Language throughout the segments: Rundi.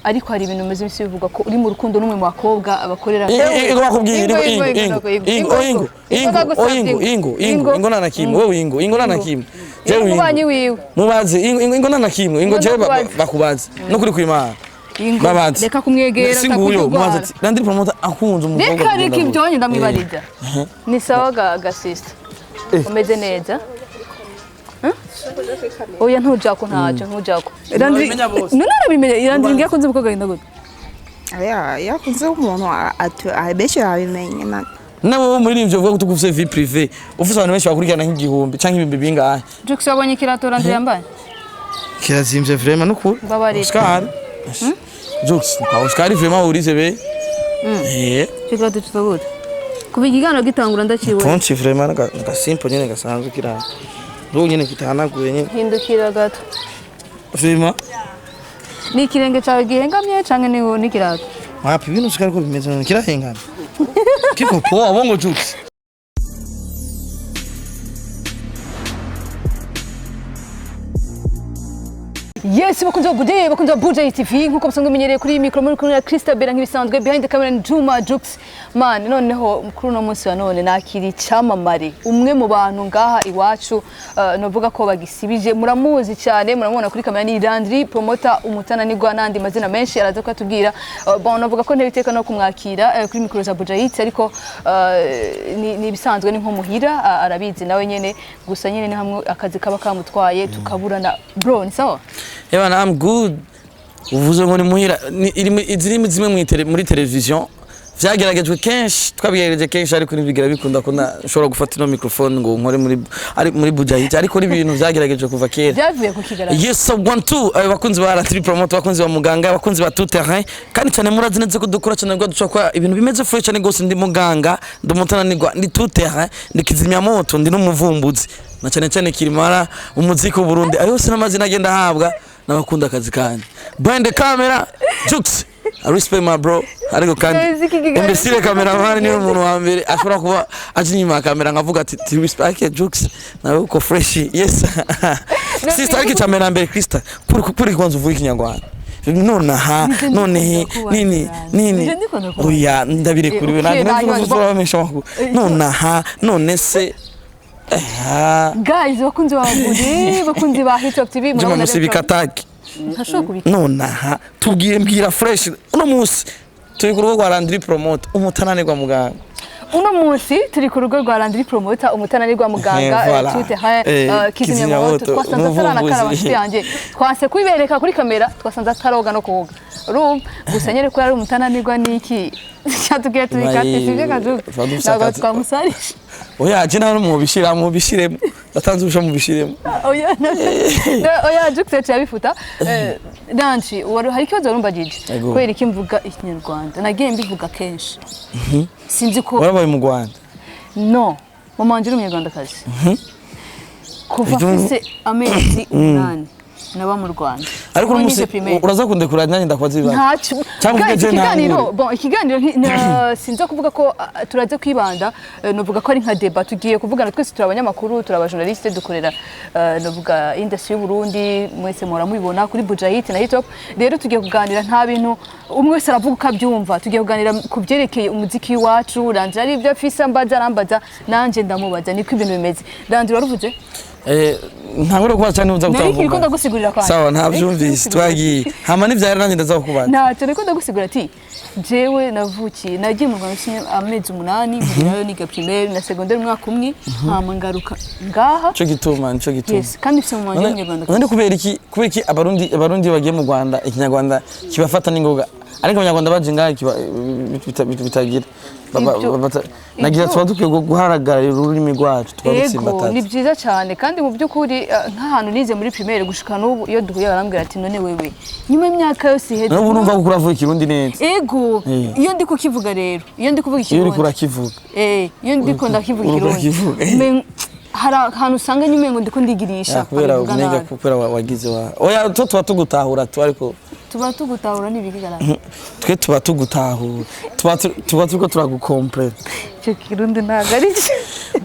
Ariko hari ibintu bimaze iminsi bivugwa ko uri mu rukundo n'umwe mu bakobwa abakorera. Ingo bakubwiye ingo ingo ingo ingo ingo ingo ingo ingo ingo ingo nta na kimwe, wowe ingo ingo nta na kimwe, jewe ingo. Umubanyi wiwe. Mubaze ingo ingo ingo nta na kimwe, ingo. Ingo Jewe ndakubaza. Bakubaze no kuri kwimana. Ingo. Babaze. Reka kumwegera. Singuyo mubaze Atakujya. Ati Landry Promoter akunze umukobwa. Reka reka. Kugenda Ibyo gute? ndamwibariza. Ni sawa ga sister? Umeze neza? Huh? Oya, ntujako, ntacyo, ntujako. Landry Urabimenya bose. None arabimenya. Landry ngiye akunze umukobwa agenda gute? Oya, iyo akunze umuntu benshi barabimenya Nawe wowe muri ivyo uvuga ko tugufise vie privée, ufise abantu benshi bakurikirana nk'igihumbi canke ibihumbi bingahe? Jux, wabonye ikirato Landry yambaye? Kirazimvye vraiment nukuri. Mbabarira. Oscar Jux, pa Oscar vraiment urize be. Icyo kirato cyitwa gute? Kuva ikiganiro gitangura ndakibona. Ponchi vraiment ga simple nyene gasanzwe kira. Ndo nyene kitahanaguye nyene. Hindukira gato. Vraiment. Ni ikirenge cyawe gihengamye canke ni n'ikirato? Wapi, ibintu Oscar ko bimeze none kirahengana. Kiko poa bongo Jux. Yes, bakunze Bude, bakunze Buja TV, nkuko musanzwe mumenyereye kuri mikro muri kumwe na Christabel nk'ibisanzwe, behind the camera ni Juma Jux. Man, noneho kuri uno munsi wa none nakiri icyamamare, umwe mu bantu ngaha iwacu novuga ko bagisibije, muramuzi cyane, muramubona kuri kamera, ni Landry Promoter umutananirwa n'andi mazina menshi araza kutubwira. Bon, novuga ko ntebe iteka no kumwakira kuri mikro za Buja Hits, ariko ni ibisanzwe, ni nko muhira, arabizi nawe nyene, gusa nyene ni hamwe akazi kaba kamutwaye tukaburana. Bro, ni sawa? Ewana, I'm good. Uvuze ngo ni muhira, ziri zimwe muri television vyageragejwe kenshi, twabigerageje kenshi ariko ntibigira bikunda ko nshobora gufata ino microphone ngo nkore muri ari muri Bujahit, ariko ni ibintu vyagerageje kuva kera. Byavuye ku kigaragara. Yes, so one two, bakunzi ba Landry Promoter, bakunzi ba muganga, bakunzi ba tout terrain, kandi cyane murazi neza ko dukora cyane rwa dushobora gukora ibintu bimeze fresh cyane gose. Ndi muganga, ndi umutananirwa, ndi tout terrain, ndi kizimyamoto, ndi n'umuvumbuzi na cyane cyane kirimara umuziki w'u Burundi. Ayo yose n'amazina agenda ahabwa n'abakunda akazi kanjye. Behind the camera Jux, I respect my bro, ariko kandi Guys, iki kiganiro imbesire cameraman niwe muntu wa mbere ashobora kuba aje inyuma ya kamera nkavuga ati ti respect Jux, nawe uko fresh. Yes sister, ariko icambere mbere Krista, kuri kwanza uvuga ikinyarwanda nonaha none nini nini? Nje ndikunda kubaza. Oya, ndabirekuriwe. Okay, nanjye nta kibazo. urabamesha amakuru nonaha none se Guys, bakunzi ba Bude, bakunzi ba Hit Top TV, Juma murabona musi rero bikataki. Ntashobora kubika. Nonaha tubwire, mbwira fresh, uno munsi turi ku rugo rwa Landry Promoter umutananirwa muganga. Uno munsi turi ku rugo rwa Landry Promoter umutananirwa muganga. Voilà. Tute ha kizimyamoto. Kizimyamoto, Twasanze ataranakara. umuvumbuzi. Inshuti yanjye, twanse kubibereka kuri kamera, twasanze ataroga no koga, urumva gusa nyene ko yari umutananirwa niki cyatubwiye tubikate, sibyo kajuga? Tuba dufise Ntabwo akazi. twamusarisha. Oya, je nawe mubishira mubishiremo, batanze ubusha mubishiremo. Oya, oya, Jux yaciye abifuta. Nanci wari hari ikibazo warumbagije. Ego. Kubera iki mvuga ikinyarwanda? Nagiye mbivuga kenshi, sinzi ko Warabaye mu Rwanda? No, mama wanje ni umunyarwandakazi. Kuva mfise amezi 8 naba mu Rwanda. Ariko Kuba uno nize munsi primaire. uraza kundekura nanjye ndakubaza ibibazo? Ntacyo. Cyangwa Guys, uvuge je ikiganiro ntangure. bon, ikiganiro sinza kuvuga ko turaza kwibanda, novuga ko ari nka débat tugiye kuvugana. Twese turi abanyamakuru, turi abajournaliste, dukorera novuga industry y'u Burundi, mwese muhora mubibona kuri Bujahit na Hitop. Rero tugiye kuganira, nta bintu, umwe wese aravuga uko abyumva. Tugiye kuganira ku byerekeye umuziki w'iwacu. Landry ari ibyo afise ambaza, arambaza, nanje ndamubaza, niko ibintu bimeze. Landry, waruvuze? Ntangure kubaza cyane uza Nari gutanga. kiriko ndagusigurira kwanza. Sawa, ntavyumvise, twagiye hama nivyara nanjye ndaza kukubaza. Ntacyo, niko ndagusigura ati jewe navukiye, nagiye mu Rwanda mfise amezi 8, nkigirayo niga primaire na secondaire umwaka umwe, hama ngaruka ngaha. Nico gituma, nico gituma. Yes, kandi mfise mama wanje w'umunyarwanda. None kubera iki abarundi bagiye mu Rwanda ikinyarwanda kibafata n'ingoga, ariko abanyarwanda baje ngaha bitagira nagira tuba dukwiye guharagarira ururimi rwacu Ego, tukarutsimbataza. Ni byiza cyane, kandi mu by'ukuri nk'ahantu nize muri primaire gushika n'ubu, iyo duhuye barambwira ati none wewe nyuma y'imyaka yose iheze. N'ubu numva ko uravuga ikirundi neza. Ego. Iyo ndi kukivuga rero, iyo ndi kuvuga Iyo uriko ikirundi urakivuga. Iyo ndiko ndakivuga Uriko ikirundi, urakivuga. Hari ahantu usanga nyine ngo ndiko ndigirisha Ya, kubera nkabivuga umenga nabi. kubera wagize wa oya to tuba tugutahura tu, ariko Tuba tugutahura n'ibikigaragara. Twe tuba tugutahura, tuba turiko turagukompleta. Icyo kirundi ntabwo ari cyo.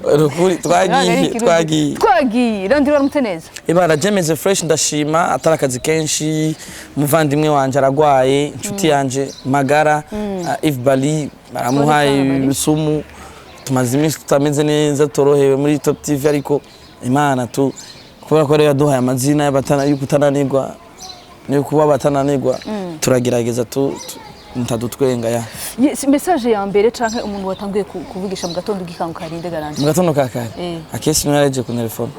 Rukuri twagiye, twagiye. Twagiye. Landry, waramutse neza? Ibara jemeze fresh, ndashima, atari akazi kenshi. Umuvandimwe wanje aragwaye, inshuti yanje magara, Yves Bali, baramuhaye Sorry, Bali. ibisumu. Tumaze iminsi tutameze neza, torohewe muri Top TV, ariko Imana tu kubera ko rero yaduhaye amazina y'abatana y'ukutananirwa, niyo kuba abatananirwa, turagerageza tu ntadutwenga ya. Yes, message ya mbere canke umuntu watanguye kuvugisha mu gatondo ugikanguka rinde garanje? Mu gatondo ka kare? Eh. Akesi niwe yareje ku telefone.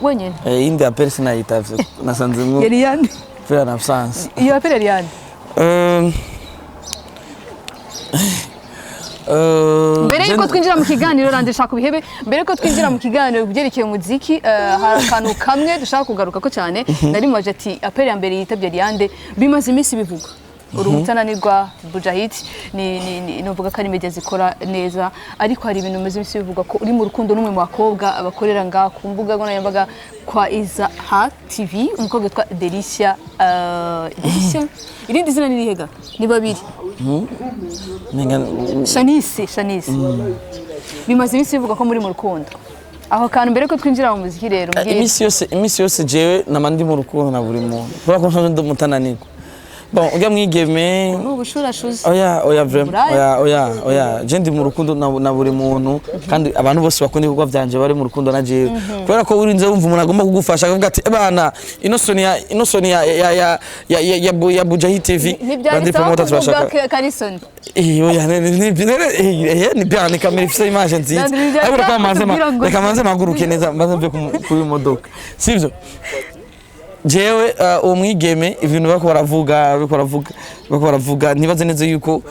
Wenyene? Eh, indi appel sinayitavye, nasanzemwo Yari yande? kubera na absence. Iyo appel yari yande? Mbere yuko twinjira mu kiganiro, Landry, shaka ubihebe, mbere yuko twinjira mu kiganiro kubyerekeye umuziki, hari akantu kamwe dushaka kugaruka ko cyane. Nari mubaje ati appel ya mbere yitabye yari yande. Bimaze iminsi bivugwa uri umutananirwa. Bujahit ni novuga ko ari media zikora neza, ariko hari ibintu bimaze iminsi bivugwa ko uri mu rukundo n'umwe mu bakobwa bakorera ngaha ku mbuga nkoranyambaga kwa Iza Ha TV, umukobwa witwa Delicia. Delicia, irindi zina ni rihega? Ni babiri. Shanice, Shanice. Bimaze iminsi bivuga ko muri mu rukundo. Aho kantu, mbere ko twinjira mu muziki rero, mbwira. Iminsi yose jewe nama ndi mu rukundo na buri muntu, kubera ko nsanzwe ndi umutananirwa. Bon, ujya mwigeme. Ni ubushurashuzi. Oya, oya, vraiment. Buraya. Oya, oya, oya, je ndi mu rukundo na buri muntu, kandi abantu bose bakunda ibikorwa vyanje bari mu rukundo na jewe, kubera ko urinze wumva umuntu agomba kugufasha akavuga ati: "Bana, ino Sonia, ino Sonia ya Bujahi TV, Ntibyari Landry sawa Promoter, kuvuga turashaka." Karison. Eh, oya, ni bien, ni kamera ifise image nziza. Landry, ntibyari Ariko reka sawa manze kutubwira ngo- reka manze mpaguruke neza, mbanze mve kuri modoka, sivyo? Jewe uwo mwigeme, ibintu bariko baravuga, ntibaze neza yuko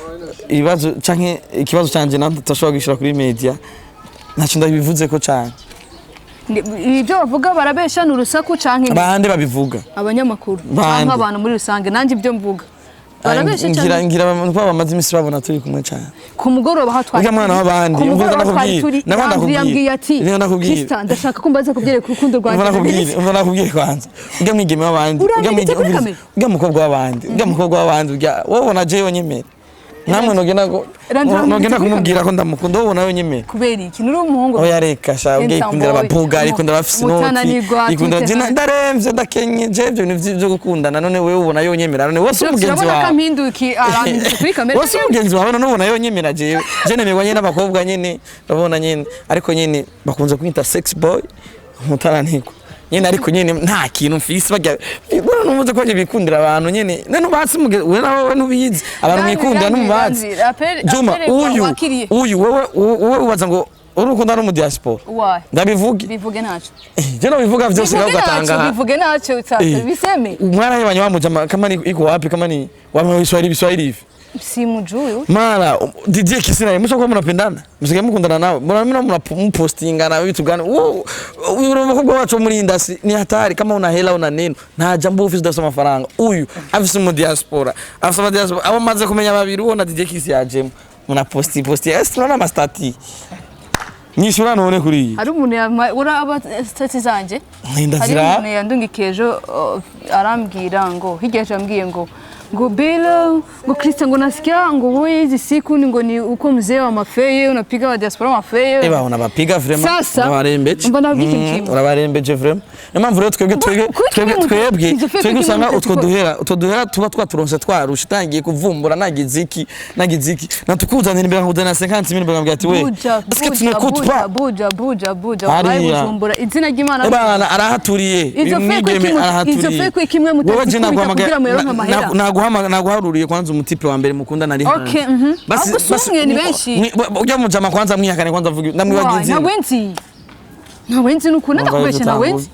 ibibazo canke ikibazo canje nanjye tutashobora gushira kuri media, ntacyo ndabivuze ko cane. Ibyo bavuga barabesha, ni urusaku canke Bande babivuga? Abanyamakuru Bande. canke abantu muri rusange. Nanjye ibyo mvuga barabesha Ngira cyane. Ngira ko bamaze imisi babona turi kumwe cane. Ku mugoroba aho twari Urya mwana w'abandi, ku mugoroba umva twari ndakubwira, turi, nabwo Landry ndakubwira. yambwiye ati: Niyo ndakubwira. "Krista, ndashaka ko mbaza kubyereka urukundo rwanjye Umva na nakubwira, Delicia." umva nakubwira kwanza. Urya mwigeme w'abandi, urya Urambitse kuri kamera? urya mukobwa w'abandi, urya wowe ubona jewe nyemera. Namwe nogenda Landry, urambitse nogenda kuri kumubwira ko ndamukunda, wowe ubona wenyemera. Kubera iki? Nuri umuhungu. Oya, reka sha, ubwe Handsome yikundira boy. abapuga, yikundira abafise inoti, Mutananirwa, yikundira Twitter. jina ndaremvye, ndakenye, je ibyo bintu vyo gukundana. None wewe ubona yonyemera? None wose umugenzi Urabona ko wawe. ampinduki, arambitse kuri kamera. Wose umugenzi wawe, none ubona yonyemera? Jewe je nemerwa nyene n'abakobwa nyene, urabona nyene, ariko nyene bakunze kwita sex boy, mutaranirwa nyene, ariko nyene nta kintu mfise. Barya bora numuze ko barya bikundira abantu nyene, none ubatse umugenzi we, nawe ntubizi abantu Landry, mwikundira Landry, ntumubazi. Landry, Juma, appel uyu wakiriye. uyu wowe ubaza ngo urukunda no mu diaspora. Wayi. Ndabivuge? Bivuge ntacyo. Je no bivuga vyose Bivuge ngaho ugatanga. ntacyo, bivuge ntacyo sasa. Biseme. Mwana wanyu wamujama kama ni iko wapi, kama ni wa Kiswahili, Kiswahili hivi. Simujui. Mara Didier Kisina mshakuwa mnapendana, msigaye mukundana nawe, mna mnapostingana vitu gani? Uyu mukobwa wacu wo muri industry ni hatari. Kama una hela, una neno, nta jambo ufise udafise amafaranga. Uyu afise mu diaspora, afise mu diaspora abo maze kumenya babiri, uwo na Didier Kisi yajemo, muna posti posti, ese tunaona ama statuts nyishura none kuri iyi. Hari umuntu uraba statuts zanje. Hari Ndazira. umuntu yandungikiye ejo, arambwira ngo hirya ejo yambwiye ngo Bella, ngo Christian, ngo nasikia ngo wewe hizi siku ni ngo ni uko mzee wa mafeye, unapiga wa diaspora mafeye. Eba unabapiga vraiment. Sasa, urabarembeje. mba nababwira ikintu kimwe. Urabarembeje vraiment. Niyo mpamvu rero twebwe Kuki twebwe twebwe izo feke twebwe usanga kimwe utwo duhera tuba twaturonse, twarushe, tangiye kuvumbura, nagize iki, nagize iki, natukuzanira imbere, nkakuzanira 50 mille, mbere ati we Buja est-ce que tu buja n'écoutes buja pas? Buja buja buja. Hariya. Wabaye Bujumbura, izina ry'Imana. Ebana arahaturiye. Izo Uyu feke mwigeme kimwe- arahaturiye. izo feke kimwe Wowe je mutazikubita kugira muyaronke amahera. Naguharuriye kwanza umutipe wa mbere mukundana ari hanze. Okay. Ahubwo si umwe, ni benshi. Ujya mujama kwanza mwihakane kwanza, avuge ndamwibagiye izina. Ntawe nzi, ntawe nzi, nukuntu ndakubesha, ntawe nzi.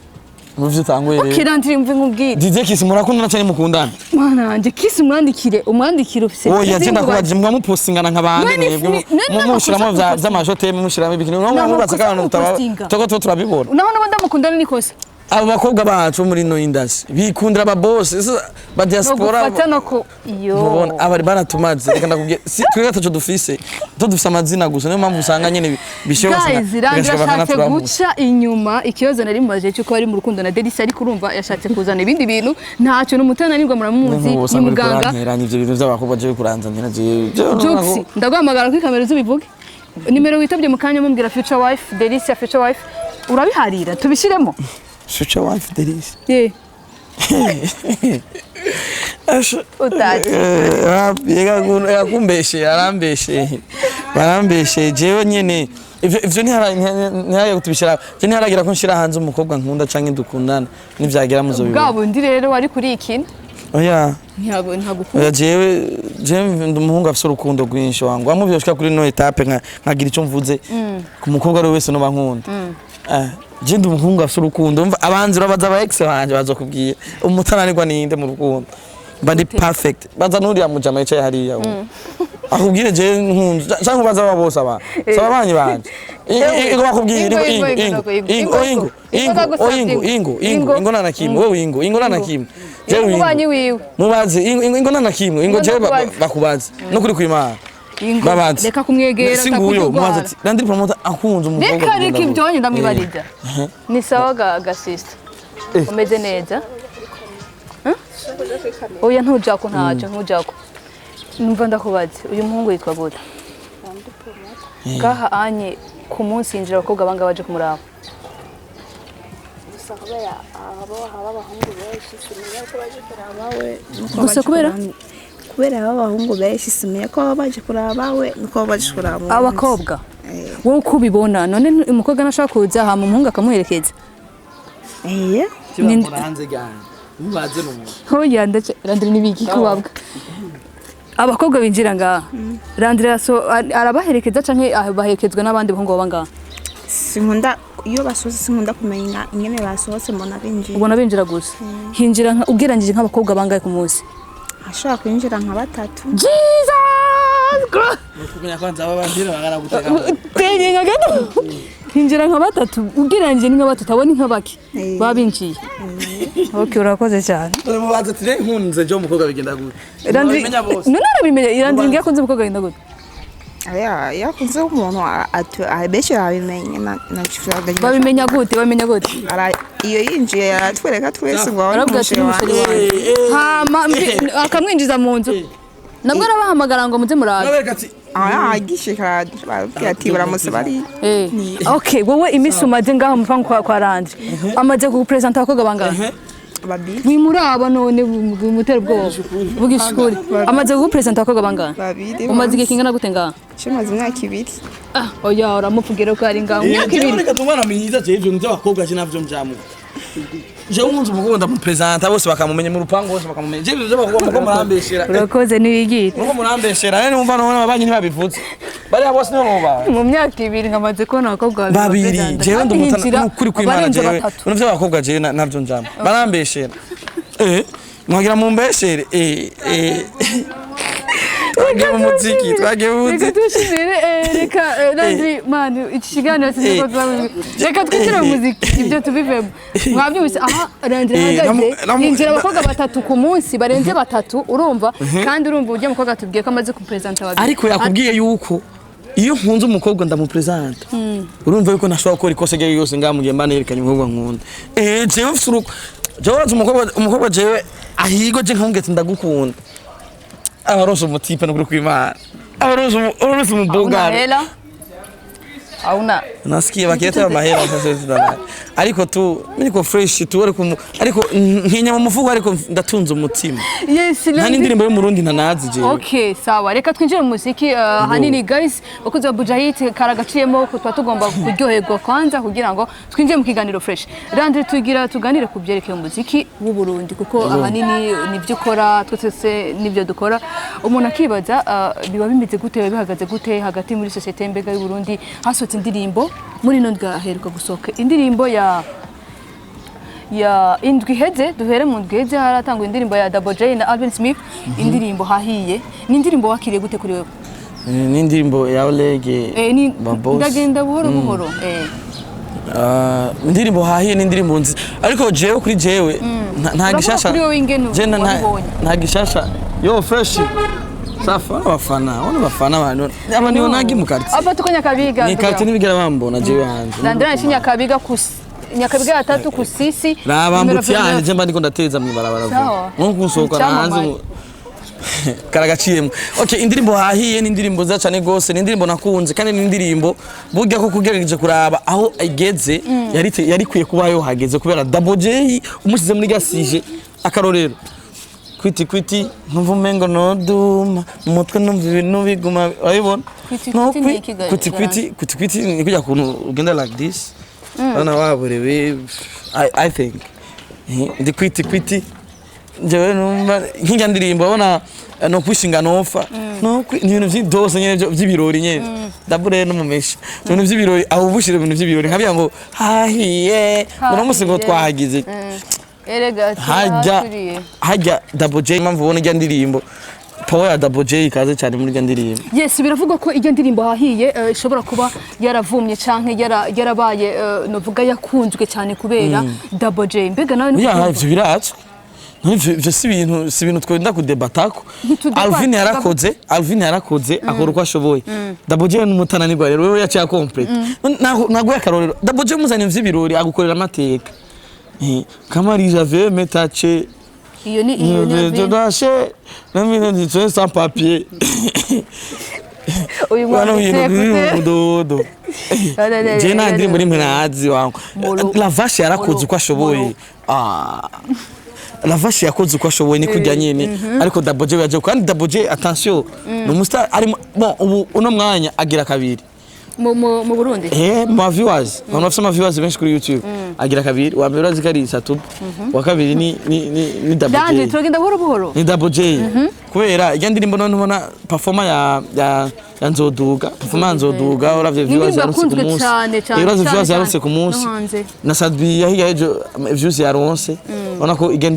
Muvyo utanguye Okay. rero. Landry, mve nkubwire. Didier Kisi murakundana cyane, mukundana? Mwana wanje Kisi, umwandikire, umwandikire ufise Oya, je ndakubaje, muba mupostingana nk'abandi? None Mwebwe none mushiramo namakosa vya gupostinga. vy'amajote, mushiramo ibikini, no Namakosa mubatse kandi mutaba gupostinga. toko tuba turabibona. Naho nabo ndamukundana nikosa. Abo bakobwa bacu muri no industry bikundira aba boss ba No diaspora. gufata no ku iyo. Mubona abari baratumaze. Reka ndakubwira, si twebwe ataco dufise, to dufise amazina gusa, niyo mpamvu usanga nyene bishoboka. Guys, Landry ashatse guca inyuma ikibazo nari mubaje cy'uko bari mu rukundo na Delisa, ariko urumva yashatse kuzana ibindi bintu. Ntacyo, n'umutananirwa, muramuzi, ni muganga. Nteranya ivyo bintu vy'abakobwa je kuranzanira je. Jux, ndaguhamagara kuri kamera uzubivuge. Nimero witabye mu kanya mumbwira future wife Delicia, future wife, urabiharira tubishiremo? Future wife Delicia. Eh. Asha. Utazi. Yakumbeshe, arambeshe, barambeshe. Jewe nyene ivyo ntiharagira kutubishira, je ntiharagira ko nshira hanze umukobwa nkunda canke dukundana. Nivyagera muzobibona. Bwa bundi rero wari kuri ikina. Oya. Ntabwo ntagukunda. Oya, jewe ndi umuhungu afise urukundo rwinshi wangu. Amwe vyoshika kuri no étape nkagira ico mvuze ku mukobwa ari we wese noba nkunda. Je ndi umuhungu afise urukundo. Umva, abanzi urabaza, aba ex banje bazokubwira umutananirwa ninde mu rukundo. Mba ndi perfect. Baza nuriya mujama yicaye hariya ubu akubwire. Je nkunze canke ubaza aba bose, aba saba abanyi banje. Ingo bakubwire. Ingo, ingo ingo, ingo ingo, ingo ingo ingo, ingo ingo, ingo ingo ingo ingo nana kimwe. Wewe ingo, ingo nana kimwe. Jewe ingo Umubanyi wiwe. Mubaze ingo, ingo, ingo nana kimwe. Ingo Ingo jewe ndakubaze. Bakubaze nukuri kwimana. Ingo. Babaze. Reka kumwegera. Si nguyo atakujya. mubaze ati Landry Promoter akunze umukobwa Reka kugenda reka gute? ibyo wanyu ndamwibarira. Ni sawa ga sister? Umeze neza? Huh? Oya, ntujako, ntacyo ntujako. Numva ndakubaze, uyu muhungu yitwa gute? Ngaha anye ku munsi yinjira abakobwa banga baje kumuraba? Gusa kubera abo haba abahungu benshi, simenya ko baje kuraba we nuko Gusa baje kubera? Kubera haba abahungu benshi, simenya ko baba baje kuraba we nuko baba baje kuraba uwundi. Abakobwa? Eh. Wowe uko ubibona none, umukobwa ntashobora kuza hama umuhungu akamuherekeza? Eh. Kibambona hanze ganje, mubaze n'umuntu. Hoya ndace Landry, nibiki kubabwa abakobwa binjira ngaha? Landry arabaherekeza canke baherekezwa n'abandi bahungu baba ngaha? Sinkunda iyo basohotse, sinkunda kumenya ingene basohotse, mbona binjiye. Ubona binjira gusa. Hinjira ugereranyije nk'abakobwa bangahe ku munsi? Ashobora kwinjira nka batatu. Jesus Christ! Kumenya kwanza aba bandira bagaragutega. Tenye nka gato, hinjira nka batatu, ugereranyije ni nka batatu, abo ni nka bake. Eh. Baba binjiye. Okay, urakoze cyane. Mubaze ati rero nkunze je umukobwa bigenda gute? Landry Mubimenya bose. none arabimenye. Landry ngiye akunze umukobwa agenda gute? Aya, iyo akunze umuntu benshi barabimenya na Babimenya gute? Babimenya gute? Iyo yinjiye aratwereka twese ngo abone Aravuga ati umuchéri n'umuchéri wanjye. wanjye, hama akamwinjiza mu nzu, nabwo arabahamagara ngo muze murabe? Nabereka ati Ah, agishika barabwira ati baramutse bari. Eh. Okay, wowe iminsi umaze ngaho mu mpangu kwa Landry, amaze kugupresenta abakobwa bangahe? Babiri. Wimuraba none bimutera ubwoba. Vugisha ukuri, amaze kugupresenta abakobwa bangahe? Babiri. Umaze igihe kingana gute ngaha? Kimaze imyaka 2. Ah, oya, uramupfugira ko ari ngaho imyaka 2. Reka tumwana mwiza, je ivyo by'abakobwa je navyo mjamu. Jewe nkunze umukobwa ndamupresenta bose bakamumenya, mu rupangu bose bakamumenya. Je ivyo by'abakobwa muko murambeshera. Urakoze, ntiwigira. Muko murambeshera rero, numva none ababanyi ntibabivuze. Bariya bose nibo muba. Mu myaka 2 nkamaze kubona abakobwa Babiri. bapresenta. Jewe Kandi ndumutana hinjira nukuri kwimana abarenze jewe. batatu. Ibintu by'abakobwa jewe navyo njamo. Barambeshera. Mwagira mumbeshere. Twagiye mu muziki, twagiye mu Reka muziki. tushimire, reka Landry man, iki kiganiro sinzi ko reka twinjire mu muziki, ibyo tubivemo. Mwabyumvise aha Landry ahagaze, hinjira abakobwa batatu ku munsi, barenze batatu, urumva? Kandi urumva uburyo umukobwa atubwiye ko amaze kupresenta babiri. Ariko yakubwiye yuko iyo nkunze umukobwa ndamupresenta. Urumva yuko ntashobora gukora ikosa iryo ari ryo ryose ngaha mu gihe mba nerekanye umukobwa nkunda. Jewe mfise uruko, jewe urazi umukobwa jewe ahigwa, je nkamubwira ati ndagukunda, aba aronse umutipe n'ukuri kw'Imana, aba aronse Hauna umubogaro. hela, hauna. Nasikia bakileta mahera sasa hivi. Ariko tu mimi niko fresh tu, ariko ariko nkinya mu mufuko, ariko ndatunze umutima. Yes. Nta Landry. n'indirimbo yo mu Burundi ntanazi jewe. Okay, sawa. Reka twinjire mu muziki ahanini guys, bakunzi ba Bujahit, karagaciyemo ko tuba tugomba kuryoherwa kwanza kugira ngo twinjire mu kiganiro fresh. Landry, tugira tuganire ku byerekeye umuziki w'u Burundi, kuko ahanini nibyo ukora, twese nibyo dukora. Umuntu akibaza biba bimeze gute, biba bihagaze gute hagati muri société mbega y'u Burundi? Hasohotse indirimbo muri ino ndwi, haheruka gusohoka indirimbo ya indwi iheze. Duhere mu ndwi iheze, haratangwa indirimbo ya Double J na Alvin Smith, indirimbo Hahiye. Ni indirimbo wakiriye gute kuri wewe? N'indirimbo ya Olege. Ni Babos. Ndagenda buhoro buhoro. Ah, indirimbo Hahiye ni indirimbo nzi, ariko jewe kuri jewe nta Uravuga gishasha. kuri wowe ingene Je wabibonye. nta gishasha. Yo fresh safa, abafana wana bafana abantu aba niyo nagi mu quartier. Aba tuko Nyakabiga. Ni quartier nibigera bambona jewe hanze. Landry ni Nyakabiga ku Nyakabiga ya tatu ku sisi. Raba Nimero mbutsi yanje, 29. je mba ndiko ndateza mw'ibarabara Sawa. vuba nko kunsohoka hanze. Icyamamare. Karagaciyemo. Okay, indirimbo hahiye ni indirimbo nziza cyane gose, ni indirimbo nakunze, kandi ni indirimbo burya ko kugerageje kuraba aho igeze, yari kwiye kuba yo hageze, kubera Double J umusize muri gasije. Akarorero: kwiti kwiti, numva umengo noduma mu mutwe, numva ibintu biguma, urabibona? Kwiti No, kwiti ni iki kwiti kwiti, kwiti kwiti ni kujya kuntu ugenda like this, urabona waburewe. I think ndi kwiti kwiti, njyewe numva nk'ijya ndirimbo, urabona, no kwishinga nopfa, no ni ibintu by'idose nyene by'ibirori nyene. Double no mumesha ibintu by'ibirori, aho ubushira ibintu by'ibirori nkabiya ngo hahiye uno musi ngo Hahiye. twahagize. Erega Hajya turaturiye. Hajya Double J, impamvu ubona ijya ndirimbo, power ya Double J ikaze cyane muri ijya ndirimbo. Yes, biravugwa ko ijya ndirimbo hahiye ishobora kuba yaravumye canke yarabaye novuga yakunzwe cyane kubera Double J. Mbega nawe niko Ya, ubyumva? ivyo birazwi. Ivyo si ibintu twenda kudebatako. Ntitudebata. Alvin yarakoze, Alvin yarakoze, akora uko ashoboye. Double J n'umutananirwa rero, wewe yaciye complete. Naguye akarorero: Double J muzanye vy'ibirori, agukorera amateka. Kama j'avais metache Iyo ni je Alvin. dois acheter sans papier. Uyu Bano mwanditse bintu biri mu gute? mudodo. Je nta ndirimbo nimwe ntazi wangu. Molo. La Vache yarakoze Molo. uko ashoboye. Molo. Ah. La Vache yakoze uko ashoboye, ni kurya nyene, ariko Double J yaje, kandi Double J, attention, ni umustar ari bon ubu uno mwanya agira kabiri Mu Burundi. Mu viewers, abantu bafite ama viewers benshi kuri YouTube, agira kabiri. Wa mbere urazi ko ari Satubu, wa kabiri ni Double Danje J. turagenda buhoro buhoro. Ni Double J, kubera ijya ndirimbo none ubona performa ya Nzoduga, performa ya Nzoduga, uravye Ni viewers indirimbo yaronse ku yakunzwe munsi. cane, cane, Uravye cane, viewers cane. yaronse ku munsi. No hanze. Na Sadbi yahiga ejo views yaronse, ubona ko ijya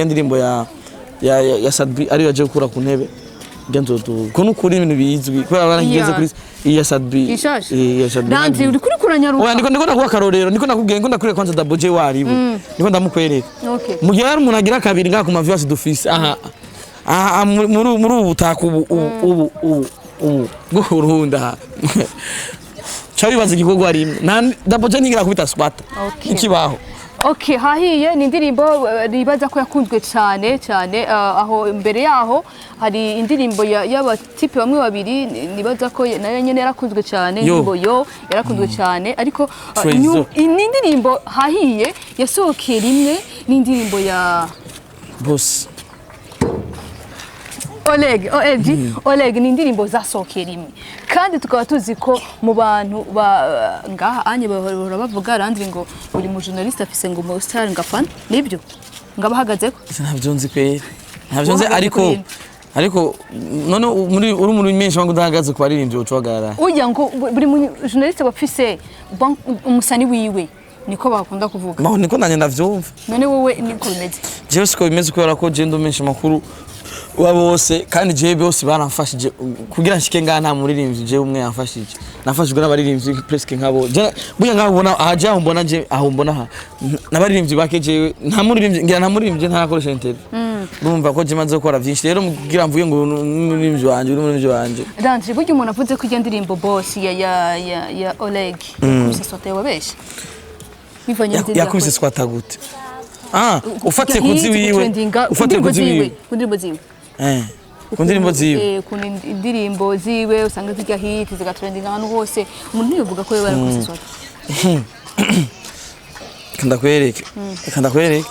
ndirimbo ya Sadbi ariyo yaje gukura ku ntebe ijya Nzoduga, ko nukuri ibintu bizwi, kubera abana Iya. igeze kuri iya Sadbi. Ishasha. Iya Sadbi. Danje, uri kuri kuranyaruka. Oya, ndiko ndaguha akarorero, ndiko nakubwiye ngo ndakwereka kwanza Double J wariwe, ndiko ndamukwereka. Mu gihe hari umuntu agira kabiri ngaha ku ma viewers dufise aha aha muri ubu butaka ubu ubu ubu ubu ubu bw'Uburundi aha, ca wibaza igikorwa rimwe nta Double J ntigira kubita squat. Ikibaho. Okay, hahiye ni indirimbo ribaza ko yakunzwe cyane cyane, aho imbere yaho hari indirimbo y'abatipe bamwe babiri, nibaza ko nayo nyene yarakunzwe cyane. Yo. Indirimbo yo yarakunzwe cyane, ariko Trezo. Ni indirimbo hahiye yasohokeye rimwe n'indirimbo ya Boss. Oleg, OLG, Oleg, ni indirimbo zasohokeye rimwe, kandi tukaba tuzi ko mu bantu ba ngaha anye bahora bavuga Landry ngo buri mu journaliste afise ngo mu star ngafana, nibyo ngaba ahagazeko? Ntabyo nzi kweri, ntabyo nzi. Uhagaze Ariko kuri nde? Ariko none muri uri muri menshi wangu udahagaze ku baririmbyi, uca uhagarara? Urya ngo buri mu journaliste bafise umusani wiwe, niko bakunda kuvuga. Maho niko nanjye ndavyumva. None wowe niko bimeze? Jewe siko bimeze, kubera ko jewe ndumenyesha amakuru wa bose, kandi jewe bose baramfashije kugira nshike ngaha. Nta muririmbyi jewe umwe yamfashije, nafashijwe n'abaririmbyi presque nkabo. Burya ngaho ubona aha, je aho mbona, je aho mbona aha n'abaririmbyi bake. Jewe nta muririmbyi ngira, nta muririmbyi ntarakoresha interview. Urumva ko je maze gukora vyinshi rero kugira mvuge ngo uyu ni umuririmbyi wanje, uyu ni umuririmbyi wanje. Landry, burya umuntu avuze ko iyo ndirimbo Boss ya Oleg yakubise sote, wabeshe bivanye n'indirimbo Yakubise yakoze. swata gute? Ah, ufatiye kuzi wiwe, Gutrendinga, ku ufatiye ndirimbo kuzi ziwe, wiwe, ku ndirimbo ziwe. Ku ndirimbo ziwe. Ukuntu indirimbo ziwe usanga zijya hit, zigatrendinga ahantu hose, umuntu ntiyovuga ko yoba yarakubise swata? Reka ndakwereke, reka ndakwereke.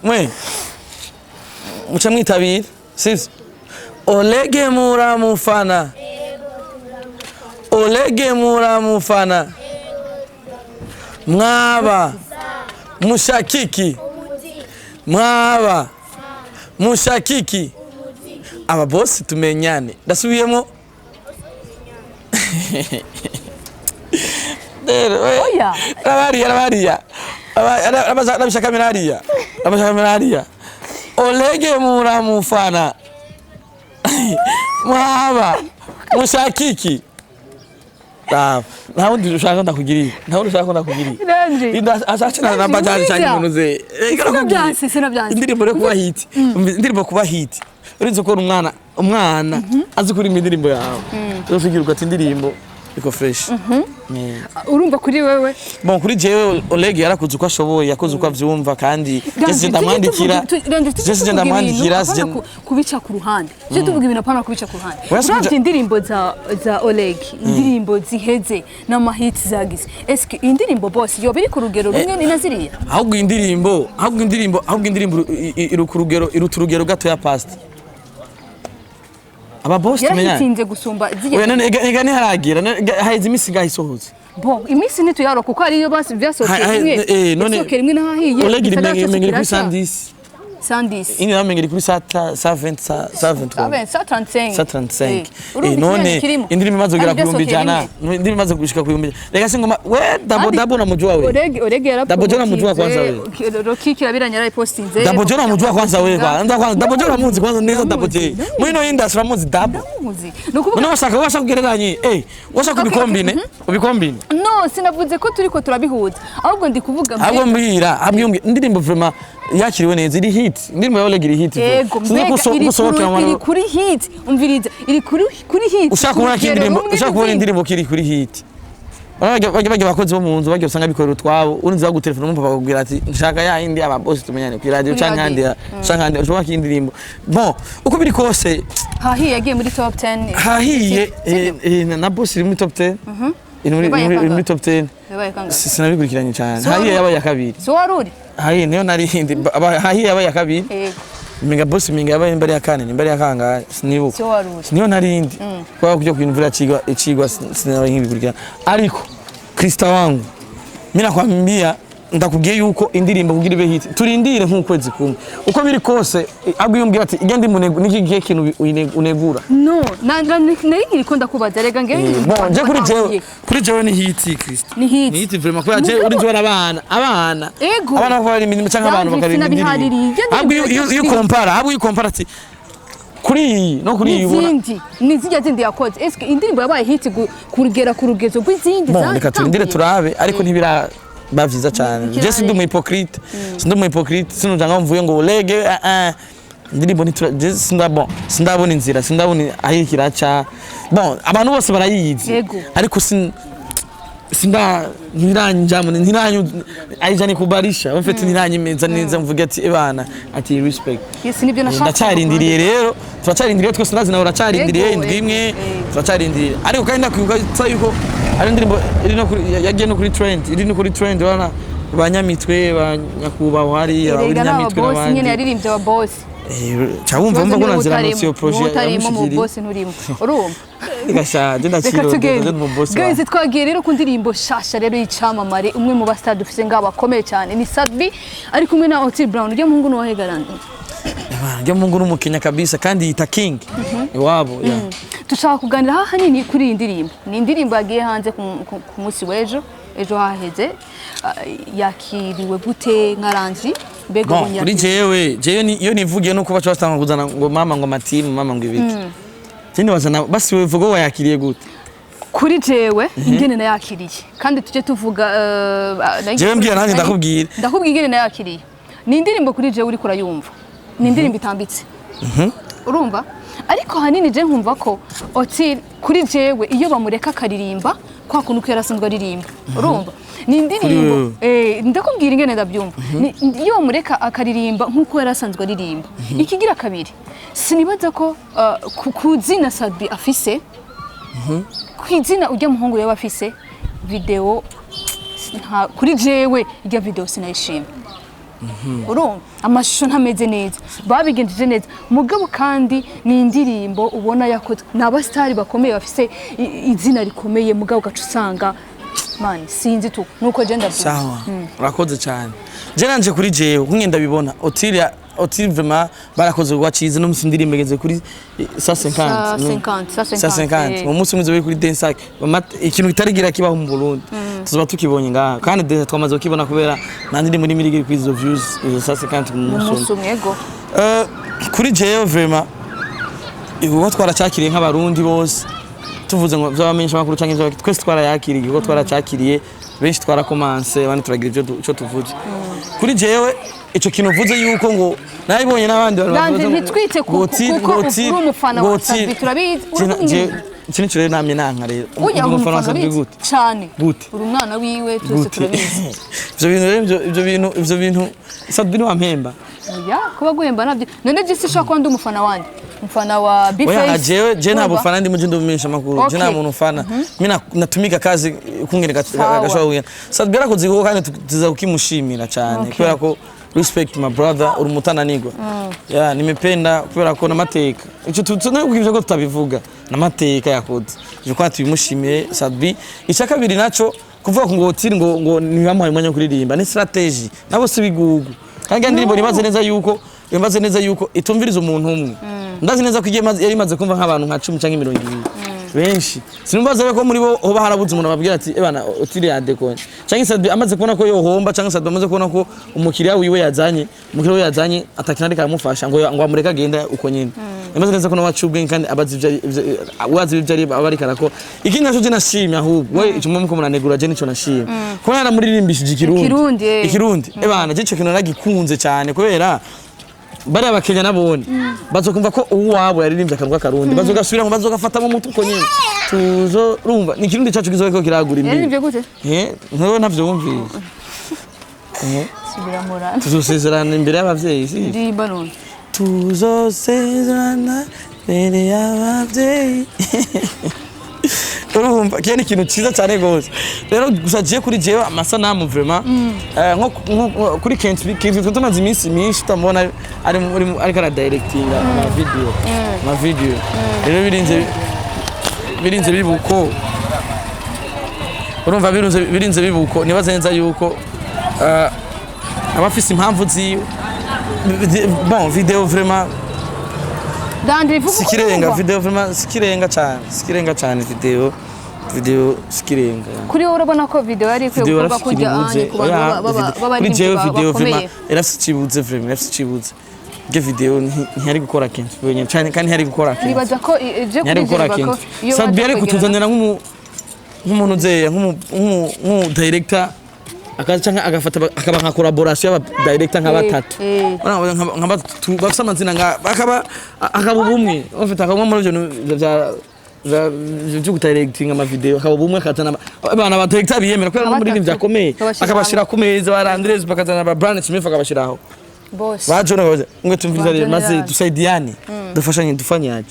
Mwe muca mwitabira, sivyo? Olege muramufana, Olege muramufana, mwaba mushakiki, mwaba mushakiki, aba bosi tumenyane. Ndasubiyemo rero. Oya. Rabariya, rabariya, rabishakamira hariya, rabishakamira hariya. Olege muramufana, mwaba mushakiki. Raba, nta wundi ushaka ndakugiriye, nta wundi ushaka ndakugiriye. Landry. Asachana na bajaji cyangwa umuntu ze. Sinabyanse, sinabyanse. Indirimbo rero kuba hit, indirimbo kuba hit, uretse ko umwana azi kuririmba indirimbo yawe, uzosigirwa ati indirimbo. Iko fresh. Urumva kuri wewe? Bon, kuri jewe Oleg yarakoze uko ashoboye, yakoze uko avyumva, kandi je ndamwandikira, je ndamwandikira. Kubica ku ruhande, tujye tuvuga ibintu, apana kubica ku ruhande. Oya, Uravye indirimbo za Oleg, indirimbo ziheze n'amahits zagize, eske iyi ndirimbo boss yoba iri ku rugero rumwe ni na ziriya? Ahubwo indirimbo iri ku rugero, iruta urugero gato ya past aba boss tumenya. Yarahitinze gusumba ziriya? Oya, none ega ntiharagira haheze imisi ngaho isohotse. Bon, iminsi ntituyaro kuko hariyo basi vyasohokeye rimwe. None yasohokeye rimwe n'ahahiye. Oleg iri igisagara cose mengeri kuri kiraca. 110. 110. Indi nawe mengeri kuri 120, 123. 135. 135. Urumva None ikinyarwanda kirimo. indirimbo imaze kugera ku Kandi bihumbi vyasohokeye 100, rimwe. indirimbo imaze gushika ku 100,000. Reka si ngoma we Dabo. Kandi Dabo namujua we. Oreg Dabo Jo namujua kwanza we. Roki Kirabiranya yarayipostinze. Dabo Jo namujua kwanza we, kwanza kwanza Dabo Jo namuzi kwanza neza Dabo J. Muri no industry uramuzi Dabo. Ndamuzi. Ni ukuvuga None washaka kugereranye, washaka ubikombine ubikombine. No, sinavuze ko turiko turabihuza, ahubwo ndi kuvuga Ahubwo mbwira, ahubwo mbwira indirimbo vraiment yakiriwe neza, iri hit. Indirimbo ya Oleg iri hit. Ego. Sinzi Mbega iri gusohokera kuri, iri kuri hit, umviriza, iri kuri hit Ushaka kubona ko urugero indirimbo rumwe ushaka kubona n'izindi. indirimbo kiri kuri hit. Bajya abakozi bo mu nzu bajya usanga bikorera utwabo, urinze bagutelefona umupapa bakubwira ati nshaka ya yindi aba boss tumenyane ku radio Kuri canke radio. handi canke handi ushobora ko indirimbo, bon, uko biri kose. Hahiye yagiye muri top 10. Hahiye Sibyo? na boss iri muri top 10, iri muri Yabaye iri muri kangahe? top 10. Yabaye kangahe? Sinabikurikiranye cyane. So Hahiye yabaye ya kabiri. So wari uri Hahiye niyo nari hindi hahiye yabaye ya kabiri. Yego. Minga boss minga yabaye imbere ya kane, imbere ya kangahe sinibuka. So wari uri Niyo narindi kwa kujya kuinvura chigwa ichigwa, sinabaye nkibikurikirana. Ariko Krista wangu, mimi nakwambia, ndakubwiye yuko indirimbo kugira ibe hit turindire nk'ukwezi kumwe. Uko biri kose agwiye umbwira ati igende munegu niki gihe kintu unegura. No, nari nkiriko ndakubaza rega ngewe. Bon, je kuri jewe ni hit, Krista. Ni hit. Ni hit vraiment, kubera je urinzi abana Ego. abana bakora imirimo cyangwa abantu Yanditse bakora sinabihaririye. indirimbo. Ahubwo iyo compara, ahubwo iyo compara ati kuri iyi no kuri iyi ubona N'izindi ni zirya zindi yakoze, eske indirimbo yabaye hit kugera ku rugezo rw'izindi? Bon, reka turindire zatanguye? turabe, ariko ntibiraba vyiza cyane. Ntibiraba. Je sindi umu hypocrite, sindi umu hypocrite, sinuja ngaho mvuye ngo lege indirimbo ntitura je sinda, bon, sindabona inzira, sindabona aho iriko iraca. Bon, abantu bose barayizi. Yego. Ariko sinda ntiranjamo, ntiranyu aija nikubarisha en fait, ntiranyemeza neza mvuge ati ebana ati respect. Yes, nibyo nashaka. Ndacarindiriye rero, turacarindiriye twese, ndazi nawe uracarindiriye. Yego, Indwi yego, imwe. yego. Turacarindiriye, ariko kandi ndakwibuka yuko ari indirimbo iri no kuri yagiye no kuri trend, iri no kuri trend, urabona ba Nyamitwe, ba nyakubahwa hariya ba Erega Nyamitwe n'ababosi nyene, n'abandi. yaririmbye ababosi. Ca wumva ko nanzira iyo projet utarimo mu yamushikiriye. bosi nturimo, urumva? Gashaje. Reka Ndakirondera tugende mu boss. Guys, twagiye rero ku ndirimbo shasha rero y'icamamare, umwe mu bastar dufise ngabo bakomeye cyane, ni Sat-B ari kumwe na Otile Brown. Ujya muhungu ni wahe garandi? Ryo mungu n'umukenya kabisa, kandi yita king iwabo ya. Dushaka kuganira ahanini kuri iyi ndirimbo. Ni indirimbo yagiye hanze ku munsi w'ejo, ejo haheze. Yakiriwe gute nka Landry mbega? Bon, Ubonye kuri yakiriwe? jewe iyo nivugiye nuko baca basanga kuzana ngo mama, ngo matimu mama, ngo ibiki. Kindi bazana basi wewe vuga wayakiriye gute? Kuri jewe ingene nayakiriye, kandi tujye tuvuga Jewe mbwira nanjye ndakubwira. Ndakubwira ingene nayakiriye. Ni indirimbo kuri jewe uriko urayumva, ni indirimbo itambitse, urumva? Ariko ahanini je nkumva ko Otile, kuri jewe, iyo bamureka akaririmba kwa kuntu ko yarasanzwe aririmba, urumva? Ni indirimbo wewe. Ndakubwira ingene ndabyumva. Iyo bamureka akaririmba nk'uko yarasanzwe aririmba. Ikigira kabiri, sinibaza ko ku zina Sat-B afise, ku izina ujya muhungu yaba afise, video kuri jewe ijya video sinayishima, urumva? Amashusho ntameze neza, babigenjeje neza. Mugabo kandi ni indirimbo ubona yakozwe ni abasitari bakomeye bafise izina rikomeye, mugabo ugaca usanga man, sinzi tu, nuko je ndabyumva. Sawa, urakoze cyane. Je nanje kuri jewe kumwe ndabibona, Otile, Otile vraiment barakoze rwacize no musi indirimbo igeze kuri 150. 150, 150, 150. Mu munsi umwe kuri Densac ikintu kitarigira kibaho mu Burundi tuzoba tukibonye ngaha, kandi déjà twamaze kukibona kubera nta ndirimbo n'imwe iri kuri izo views, izo 150 mu mu munsi munsi umwe. umwe, ego. Kuri jewe vraiment igikorwa twaracakiriye nk'abarundi bose, tuvuze ngo vy'abamenyesha makuru canke twese twarayakiriye, igikorwa twaracakiriye, benshi twarakomanse, abandi turagira ivyo ico tuvuze. Kuri jewe ico kintu uvuze yuko ngo nabibonye n'abandi bantu Landry, bavuze ntitwite ngo kuko ngo uri umufana ngo wa Sat-B, turabizi, uravuga Iki nico rero namye nanka rero. Ujya Ndi umufana umufana wa Sadbi urabizi gute? Cyane. Gute? Uri umwana wiwe, twese Gute? turabizi. Ivyo bintu rero, ivyo bintu Sadbi ni wampemba. Oya, kuba guhemba nabyo none je sishobora kuba ndi umufana wanje, umufana wa Oya. B-Face. Jewe nta Urumva? bufana ndimo, je ndumisha makuru. Je nta muntu ufana. Mimi natumika kazi kungene gashobora kugenda. Sadbi yarakoze igikorwa kandi tuza kukimushimira cyane kubera ko respect my brother, uri umutananigwa. Yeah, nimependa kubera ko namateka. Ico ivyo ko tutabivuga, namateka yakoze. Je kwa tubimushimiye Sadbi. Icya kabiri naco, kuvuga ngo Otile ngo ntibamuhaye umwanya wo kuririmba ni strategy. Nabo si bigugu. Kandi indirimbo nibaze neza yuko itumviriza umuntu umwe. Ndazi neza ko igiye yari imaze kumva nk'abantu nka 10 cyangwa 20 benshi. Sinumva rero ko muri bo hoba harabuze umuntu ababwira ati: "Ebana, Otile yadekonye." Cyangwa Sadbi amaze kubona ko yohomba, cyangwa Sadbi amaze kubona ko umukiriya wiwe yazanye atakina ariko aramufasha, ngo amureke agenda uko nyine. Yamaze neza ko nawe aciye ubwenge kandi abazi ivyo wazi ivyo ari aba ariko arakora. Ikindi naco je nashimye, ahubwo we ico muko muranegura, je nico nashimye. Kuba yaramuririmbishije ikirundi. Ikirundi, eh. Ikirundi. Ebana, je ico kintu naragikunze cyane kubera bariya bakenya nabone bazokumva ko uwabo yaririmbye akantu k'akarundi, bazogasubiramo, bazogafata mu mutwe uko nyene. Tuzo urumva ni ikirundi cacu kizoba kiriko kiragura imbibi. Yaririmbye gute? Eh, nkawe ntavyo wumvise? Eh, Subira murana. Tuzosezerana imbere y'abavyeyi, si? Ndirimba none. Tuzosezerana imbere y'abavyeyi. Urumva kiyo ni ikintu cyiza cyane gose. Rero gusa jewe, kuri jewe amasanamu vraiment, nko kuri Kent Kent tumaze iminsi myinshi tutamubona ari muri ariko ara directinga ama video. Rero birinze bibuko, urumva birinze bibuko, nibaze neza yuko aba afise impamvu ziwe. Bon, video vraiment Dandiri vuga uko sikirenga. ubyumva. Video vraiment sikirenga cyane, sikirenga cyane. Video sikirenga. Kuri wowe urabona ko video yari ikwiye Video gukorwa yarafise kujya ikibuze. anye ku bantu Oya, b'abaririmbyi kuri jewe video bakomeye. vraiment irafise ikibuze, vraiment irafise ikibuze. Ge video ntiyari gukora kenshi wenyine cyane, kandi ntiyari gukora kenshi. Nibaza ko je Ntiyari kuri gukora je ko kenshi. iyo Sadbi baza yari kwegerana- kutuzanira nk'umuntu uzeya nk'umu director akaza, canke agafata akaba nka collaboration y'aba director nka batatu. Urabona nka batatu bafise amazina, nka akaba akaba ubumwe bafite akaba muri ivyo bintu vya byo gudirecting ama video, akaba ubumwe, akazana abana ba director biyemera kubera Nka n'umuririmbyi batatu. akomeye. Akabashira Akabashira ku meza ba Andres, bakazana ba Brian Smith, akabashiraho bose. ba John, akabaza ngo tumviriza Ba rero John maze Raj. tusaidiane, dufashanye, dufanyaje,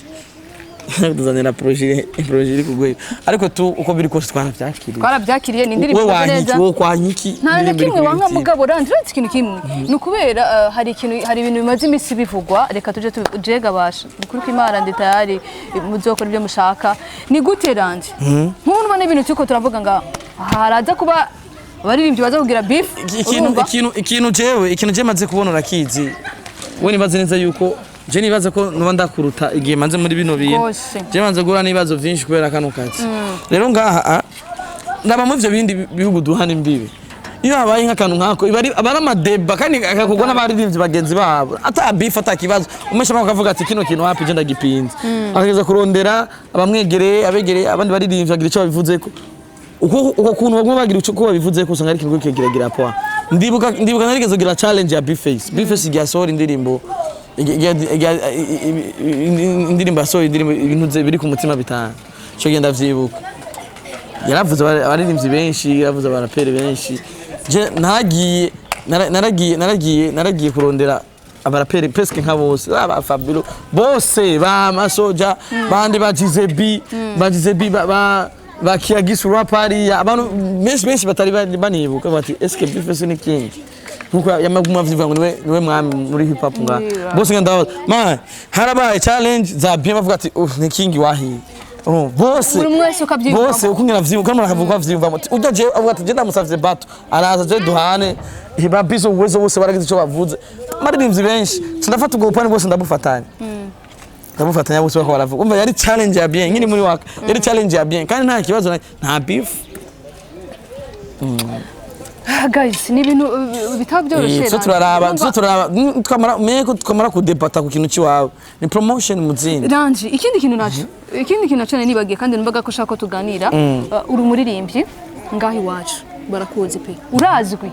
tuzanira projet iri ku rwego. Ariko tu uko biri kose twarabyakiriye. Twarabyakiriye, ni indirimbo We ikoze wanyiki neza. wowe kwanyiki Nta na indirimbo iri kimwe kuri wanka. YouTube. Mugabo randi uretse ikintu kimwe, ni ukubera hari ikintu, hari ibintu bimaze iminsi bivugwa. Reka tuje jega basha ukuri kw'Imana, ndi tayari, muzokora ibyo mushaka. Ni gute randi nk'ubu ubona ibintu turiko turavuga nga haraza kuba abaririmbyi baza kugira beef? Ikintu Urumva? Ikintu jewe, ikintu je maze kubona, urakizi we, nibaze neza yuko je nibaze ko nuba ndakuruta igihe maze muri bino bintu. Rwose. Je maze guhura n'ibibazo vyinshi kubera kano kazi. Rero ngaha ndaba muri ivyo bindi bihugu duhana imbibe, iyo habaye nk'akantu nk'ako iba aba ari amadeba kandi agakorwa n'abaririmbyi bagenzi babo, ata beef, ata kibazo. Umesha akavuga ati: "Kino kintu wapi, je ndagipinze." Akageza kurondera abamwegereye, abegereye abandi baririmbyi, bagira ico babivuzeko. Uko kuntu baguma bagira uko babivuze ko usanga ari ikintu kigiragira poa. Ndibuka narigeze kugira challenge ya B-Face. B-Face igihe asohora indirimbo, indirimbo asohora indirimbo ibintu biri ku mutima bitanu, ico gihe ndavyibuka yaravuze abaririmbyi benshi, yaravuze abaraperi benshi. Je naragiye naragiye kurondera abaraperi presque nka bose, aba Fabio bose, ba Masoja bandi, ba Gizebi, ba Gizebi, ba Kiagis rap hariya, abantu benshi benshi batari banibuka bati: "Eske B-Face ni king?" Nkuko yamaguma avuga ngo niwe mwami muri hip hop nga bose. Ndabaza man, harabaye challenge za bien, bavuga ati: "Oh, ni king wahiye." Urumva, bose Buri umwe wese ukabyiyumvamo. Bose uko ngena vyibuka, kandi akavuga ko avyiyumvamo. Ati, ujya je avuga ati: "Je ndamusavye bato araza, je duhane ba bizo uwezo." Bose baragize ico bavuze, abaririmbyi benshi. Sindafata ubwo bupande bwose, ndabufatanya bose bako baravuga. Umva, yari challenge ya bien nkiri muri waka, yari challenge ya bien kandi nta kibazo nta beef. Ah, guys, ni ibintu bitaba byoroshye. So Randi. turaraba Urumva- so turaraba, twamara meko twamara kudebata ku kintu ciwawe, ni promotion muzindi. Ranji, ikindi kintu naco nari nibagiye kandi numvaga ko ushaka ko tuganira. Uri umuririmbyi ngaho iwacu barakuzi pe, urazwi,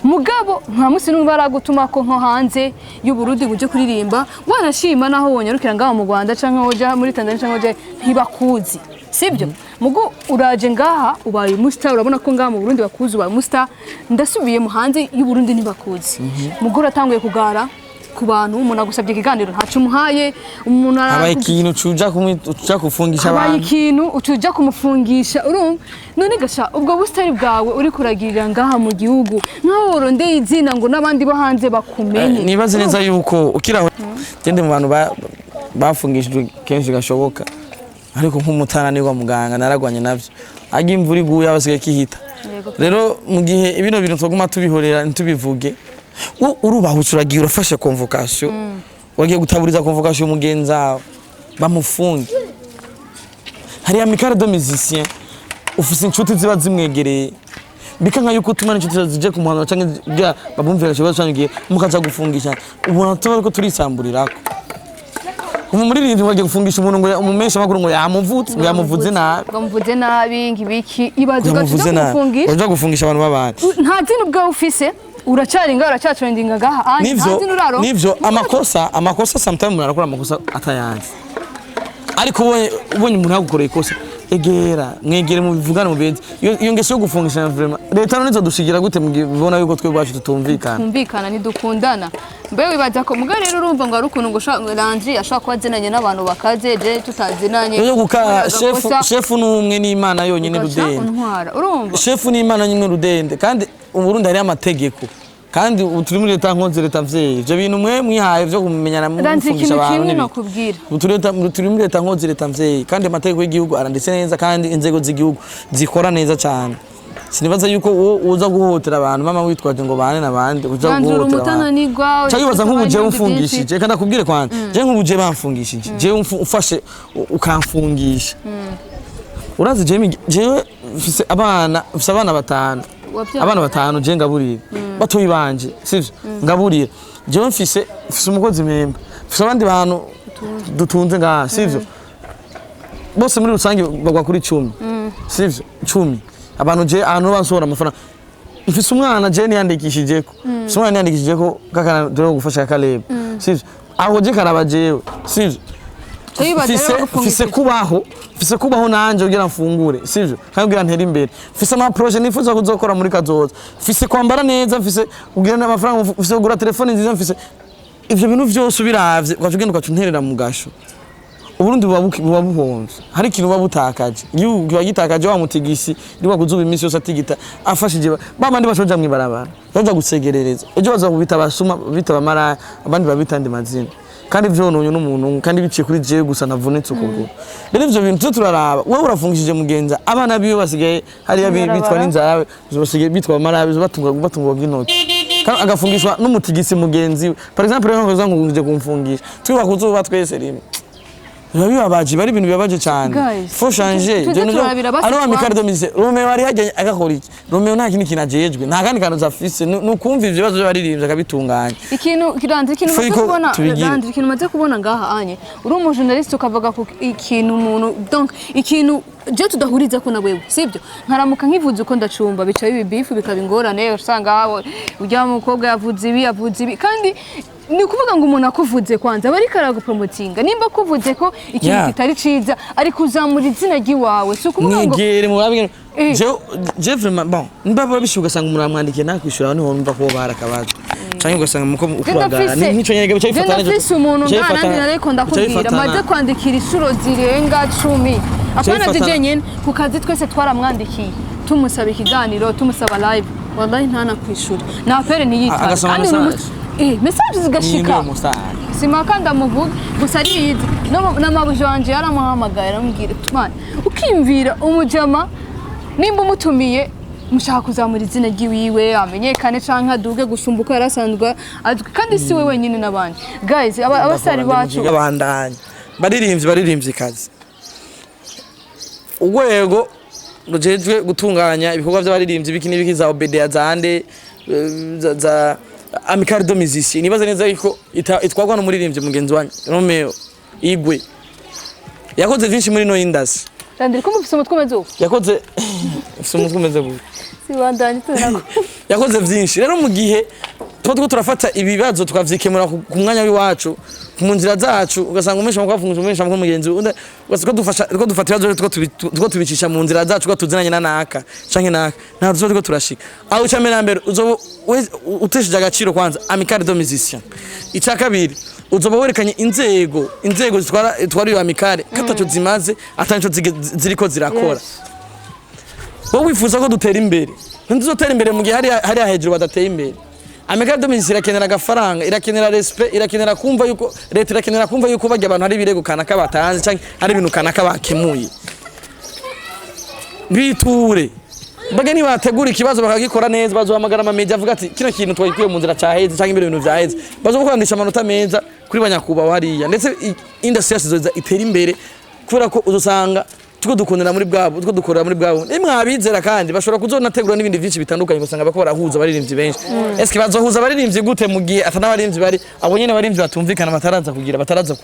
mugabo nta munsi n'umwe baragutuma ko nko hanze y'u Burundi ngo uje kuririmba, wanashima naho wonyarukira ngaho mu Rwanda canke woja muri Tanzania canke woja, ntibakuzi. Sibyo? Mugo uraje ngaha ubaye umustar, urabona ko ngaha mu Burundi bakuzi, ubaye umustar. Ndasubiye mu hanze y'u Burundi ntibakuzi. Mugo uratanguye kugara ku bantu, umuntu agusabye ikiganiro ntaco umuhaye, umuntu Habaye ikintu cuja cuja kufungisha habaye abantu. ikintu ucuja kumufungisha, urumva? None gasha ubwo busitari bwawe uri kuragirira ngaha mu gihugu, nkaho worondeye izina ngo n'abandi bo hanze bakumenye. Nibaze neza yuko ukiraho gende mu bantu bafungishijwe kenshi gashoboka, ariko nk'umutananirwa muganga naragwanye navyo, ajya imvura iguye abasigaye kihita. Rero mu gihe bino bintu twaguma tubihorera ntitubivuge, wo urubahutse uragiye urafashe convocation, wagiye gutaburiza convocation mugenzi wawe bamufunge. Hari amicale de musiciens, ufise inshuti ziba zimwegereye, bika nka yuko utuma n'inshuti zawe zije kumuhanura canke kugira babumvira ikibazo canke igihe mukaza gufungisha, ubona tuba ariko turisamburirako. Umuririmbyi wagiye gufungisha umuntu ngo umumesha makuru ngo yamuvutse, ngo yamuvuze nabi. Ngo muvuze nabi, ngo ibiki, ibaze ugaca Yamuvuze uja nabi. kumufungisha. Uja gufungisha abantu b'abandi. Nta zina ubwawe ufise, uracari ngaha, uracatrendinga ngaha anje, nta Nivyo. zina uraronka. Nivyo, amakosa sometimes umuntu arakora amakosa atayazi, ariko ubonye umuntu yagukoreye ikosa, egera mwegere mubivugane mubenze. Iyo ngeso yo gufungisha, vraiment, leta none izodushigira gute mu gihe ibona yuko twe ubwacu tutumvikana? Twumvikana, ntidukundana. Mbe wibaza ko muga rero urumva ngo ari ukuntu ngo Landry ashobora kuba azinanye n'abantu bakaze, je tutazinanye. Yo guka shefu. Agakosa, Shefu n'umwe n'Imana yonyine ugaca rudende. Untwara, urumva? Shefu n'Imana nyimwe rudende, kandi uburundi hariyo amategeko, kandi ubu turi muri leta nkozi, leta mvyeyi. Ivyo bintu mwe mwihaye vyo kumenyana Landry, mufungisha ikintu abantu kimwe n'ibiki. nokubwira. Ubu turi muri leta nkozi, leta mvyeyi, kandi amategeko y'igihugu aranditse neza, kandi inzego z'igihugu zikora neza cyane. Sinibaza yuko uwo uza guhohotera abantu mama witwaje ngo bane n'abandi uza Landry, uri guhohotera abantu. umutananirwa. Ca wibaza nk'ubu jewe Ibindi byinshi. umfungishije, reka ndakubwire kwanza, jewe nk'ubu jewe bamfungishije, jewe ufashe ukamfungisha, urazi jewe jewe mfise abana batanu. Wabyaye? Abana batanu je ngaburira, batoyi banje, sivyo? Ngaburira jewe, mfise umukozi mpemba, mfise abandi bantu dutunze ngaha, sivyo? Bose muri rusange bagwa kuri 10, sivyo? 10 abantu je ahantu bansohora amafaranga. Mfise umwana je niyandikishijeko, mfise umwana niyandikishijeko kakana dore gufasha Kaleb, sivyo? Aho je karaba jewe, sivyo? Ca wibaza rero Mfise bagufungishije. Kubaho, mfise kubaho nanje kugira mfungure, sivyo? Kandi kugira ntere imbere, mfise ama projet nifuza kuzokora muri kazoza, mfise kwambara neza, mfise kugira amafaranga, mfise kugura telefone nziza, mfise ivyo bintu vyose. Ubiravye ugaca ugenda ugaca unterera mu gasho, Uburundi buba buhomvye, hari ikintu buba butakaje. Igihugu kiba gitakaje wa mutigisi niba kuzuba iminsi yose atigita afashije ba bandi bashoja mw'ibarabara baja gusegerereza, ejo baza kubita abasuma, bita abamaraya, abandi babita andi mazina, kandi vyononye n'umuntu umwe, kandi biciye kuri jewe gusa navunitse ukuguru. Rero ivyo bintu tuze turaraba. Wowe urafungishije mugenza, abana biwe basigaye hariya bitwa n'inzara, basigaye bitwa abamaraya, batungwa bw'intoki, kandi agafungishwa n'umutigisi mugenzi we. Par exemple rero nkoza ngo nje kumfungisha twiba kuzuba twese rimwe, biba bibabaje, bari ibintu bibabaje cyane. Guys, faut changer. tuze turabira basi Aro kwanza. amicale de musiciens, Romeo ari hajya agakora iki? Romeo nta kindi kintu ajejwe, nta kandi kantu afise, ni ukumva ivyo bibazo by'abaririmbyi akabitunganya. Ikintu Landry, ikintu Faut maze ko kubona, tubigire. Landry, ikintu maze kubona ngaha anye, uri umujournaliste ukavuga ku ikintu umuntu, donc ikintu je tudahuriza ko na wewe, sibyo? Nkaramuka nkivuze uko ndacumba, bica biba ibifu, bikaba ingorane, usanga abo ujya mukobwa yavuze ibi, yavuze ibi, kandi ni ukuvuga ngo umuntu akuvuze kwanza aba ariko aragupromotinga. Nimba akuvuze ko ikintu kitari ciza, ari kuzamura izina ry'iwawe, si ukuvuga ngo Mwegere murabwe. Eh. Je vraiment, bon, nimba babishyuye ugasanga umuntu aramwandikiye ntakwishura, niho numva ko bahari akabazo, canke ugasanga muko ukuragara nico nyene bica Je bifatana. ndafise umuntu ngaha nanjye nariko ndakubwira, maze kwandikira inshuro zirenga 10, apana je jenyene, ku kazi twese twaramwandikiye tumusaba ikiganiro, tumusaba live, wallahi ntanakwishura na appel ntiyitabe. Agasoma Kandi uri message. Message zigashika. Simaka ndamuvuga gusa ariyizi n'amabuji wanje yaramuhamagaye aramubwira, "Mwana, ukiyumvira umujama nimba umutumiye mushaka kuzamura izina ry'iwiwe amenyekane canke aduge gusumba uko yari asanzwe azwi, kandi si we wenyine n'abandi." Guys, abasari bacu. Bandanya baririmbyi, baririmbyi kazi, urwego rujejwe gutunganya ibikorwa by'abaririmbyi biki n'ibiki, za OBDA, zande za Amicale de Musiciens, nibaza neza yuko itwagwa n'umuririmbyi mugenzi wanyu Romeo Igwe, yakoze byinshi muri no industry. Landry, ko mufise umutwe umeze uko? Yakoze, ufise umutwe umeze gute? Sibandanye tunako. Yakoze byinshi. Rero mu gihe Tuba turiko turafata ibibazo tukavyikemura ku mwanya w'iwacu, mu nzira zacu, ugasanga umesha makuru afunze umesha makuru mugenzi we, ugasanga dufasha ko dufata ibibazo tuko tubicisha mu nzira zacu, ko tuzinanye na naka canke naka, nta tuzo turiko turashika aho. Ica mbere na mbere, uzoba utesheje agaciro kwanza amicale de musiciens. Ica kabiri, uzoba werekanye inzego zitwara itwara iyo amicale ko ataco zimaze, atanico ziriko zirakora. Wowe wifuza ko dutera imbere, ntituzotera imbere mu gihe hariya hejuru badateye imbere. Amicale de musiciens irakenera agafaranga, irakenera respect, irakenera kumva yuko leta, irakenera kumva yuko barya abantu hari ibirego kanaka batanze canke hari ibintu kanaka bakemuye. Biture baga nibategura ikibazo bakagikora neza, bazohamagara amamedia avuga ati kino kintu twagikuye mu nzira caheze, canke ibindi bintu vyaheze, bazokwandisha amanota meza kuri banyakubahwa hariya, ndetse industry yacu izoza itera imbere, kubera ko uzosanga tuko dukundana muri bwabo, tuko dukorera muri bwabo. Nimwabizera kandi bashobora kuzonategura n'ibindi byinshi bitandukanye, usanga bako barahuza abaririmbyi benshi. Eske bazohuza abaririmbyi gute mu gihe ata n'abaririmbyi bari abo nyene, abaririmbyi batumvikana, bataraza kugira, bataraza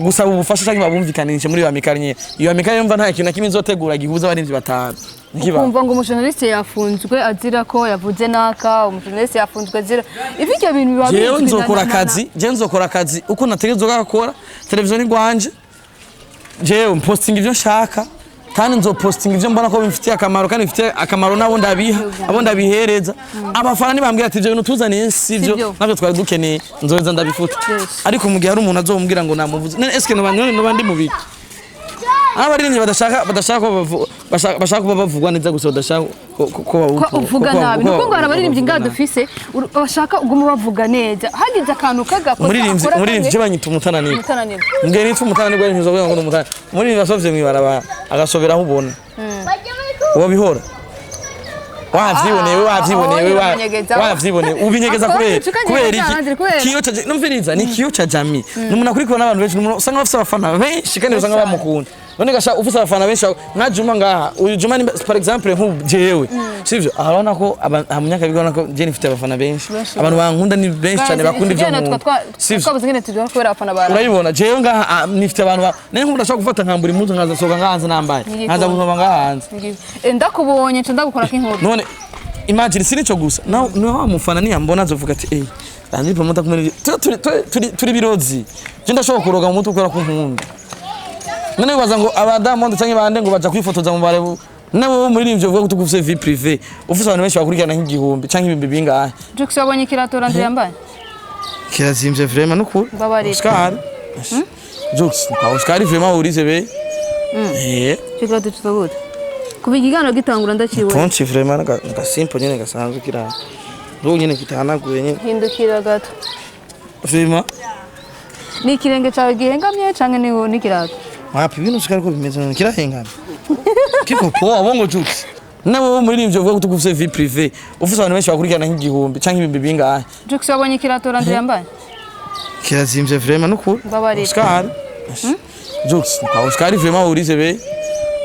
gusaba ubufasha canke babumvikanishe muri iyo amicale nyene? Iyo amicale yumva nta kintu na kimwe izotegura gihuza abaririmbyi batanu. Ntikiba. Kumva ngo umujournaliste yafunzwe azira ko yavuze naka, umujournaliste yafunzwe azira ivyo bintu biba Jewe bizwi nzokora akazi, jewe nzokora akazi uko nategerezwa gukora. Televiziyo ni rwanje, jewe mpostinga ivyo nshaka, kandi nzopostinga ivyo mbona ko bimfitiye akamaro, kandi bifitiye akamaro nabo ndabiha, abo ndabihereza. Abafana nibambwira ati ivyo bintu tuzaniye sivyo, Sivyo. navyo twari dukeneye, nzoheza ndabifuta. Ariko mu gihe hari umuntu azombwira ngo namuvuze none, eske noba ndi mu biki? Abaririmbyi badashaka ko bashaka kuba bavugwa neza gusa, badashaka ko ko uvuga nabi. Nuko ngo hari abaririmbyi ko ngaha bavuga nabi. dufise bashaka uguma bavuga neza, hagize akantu kagakosa Umuririmbyi, akora umuririmbyi kamwe, je banyita umutananirwa. Umutananirwa. Mbwiye nitwa umutananirwa, ntizovuga ngo ni umutananirwa. Umuririmbyi asovye mw'ibarabara agasobera aho ubona, wobihora wavyiboneye, wavyiboneye, Ah, ah, wavyiboneye, ubinyegeza kubera Ukanyegeza kubera abandi, iki? kubera. Kiyo cha numviriza ni kiyo cha jamii, ni umuntu akurikirwa n'abantu benshi, ni umuntu usanga bafise abafana benshi kandi usanga bamukunda. None gasha ufise abafana benshi nka Juma ngaha, uyu Juma ni par exemple nk'ubu jewe sivyo, urabona ko munyakabiga urabona ko je nifite abafana benshi, Benshi. abantu bankunda ni benshi cyane, bakunda ivyo nkunda, sivyo? Twabuze ngene tuduha kubera abafana bara. Urabibona, jewe ngaha nifite abantu naye nk'ubu ndashobora gufata nkambura impuzu nkazasohoka ngaha hanze nambaye, nkaza gusoma ngaha hanze. Ndakubonye nca ndagukora k'inkuru. None imagine, si nico gusa, nawe wa mufana niyambona azovuga ati eh Landry Promoter kumwe n'ivyo." Turi birozi, je ndashobora kuroga mu mutwe kubera ko nkunda. None wibaza ngo aba Diamond canke bande ngo baja kwifotoza mu bare? Nawe wowe umuririmbyi uvuga ko ufise vie privée, ufise abantu benshi bakurikirana nk'igihumbi canke ibihumbi bingahe? Jux, wabonye ikirato Landry yambaye? Kirazimvye vraiment nukuri. Mbabarira. Oscar Jux, Oscar vraiment urize be eh. Icyo kirato cyitwa gute? Kuva ikiganiro gitangura ndakibona. Tonchi vraiment nga simple nyene gasanzwe kira. Ndugu nyene kitahanaguye nyene. Hindukira gato. Vraiment. Ni ikirenge cyawe gihengamye canke ni n'ikirato? Wapi, ibintu sikari ko bimeze none kirahengana. Kiko poa, bongo Jux. Nawe wowe umuririmbyi uvuga ko ufise vie privée, ufise abantu benshi bakurikirana nk'igihumbi canke ibihumbi bingahe? Jux, wabonye ikirato Landry yambaye? Kirazimvye vraiment nukuri. Mbabarira. Oscar Jux, Oscar vraiment urize be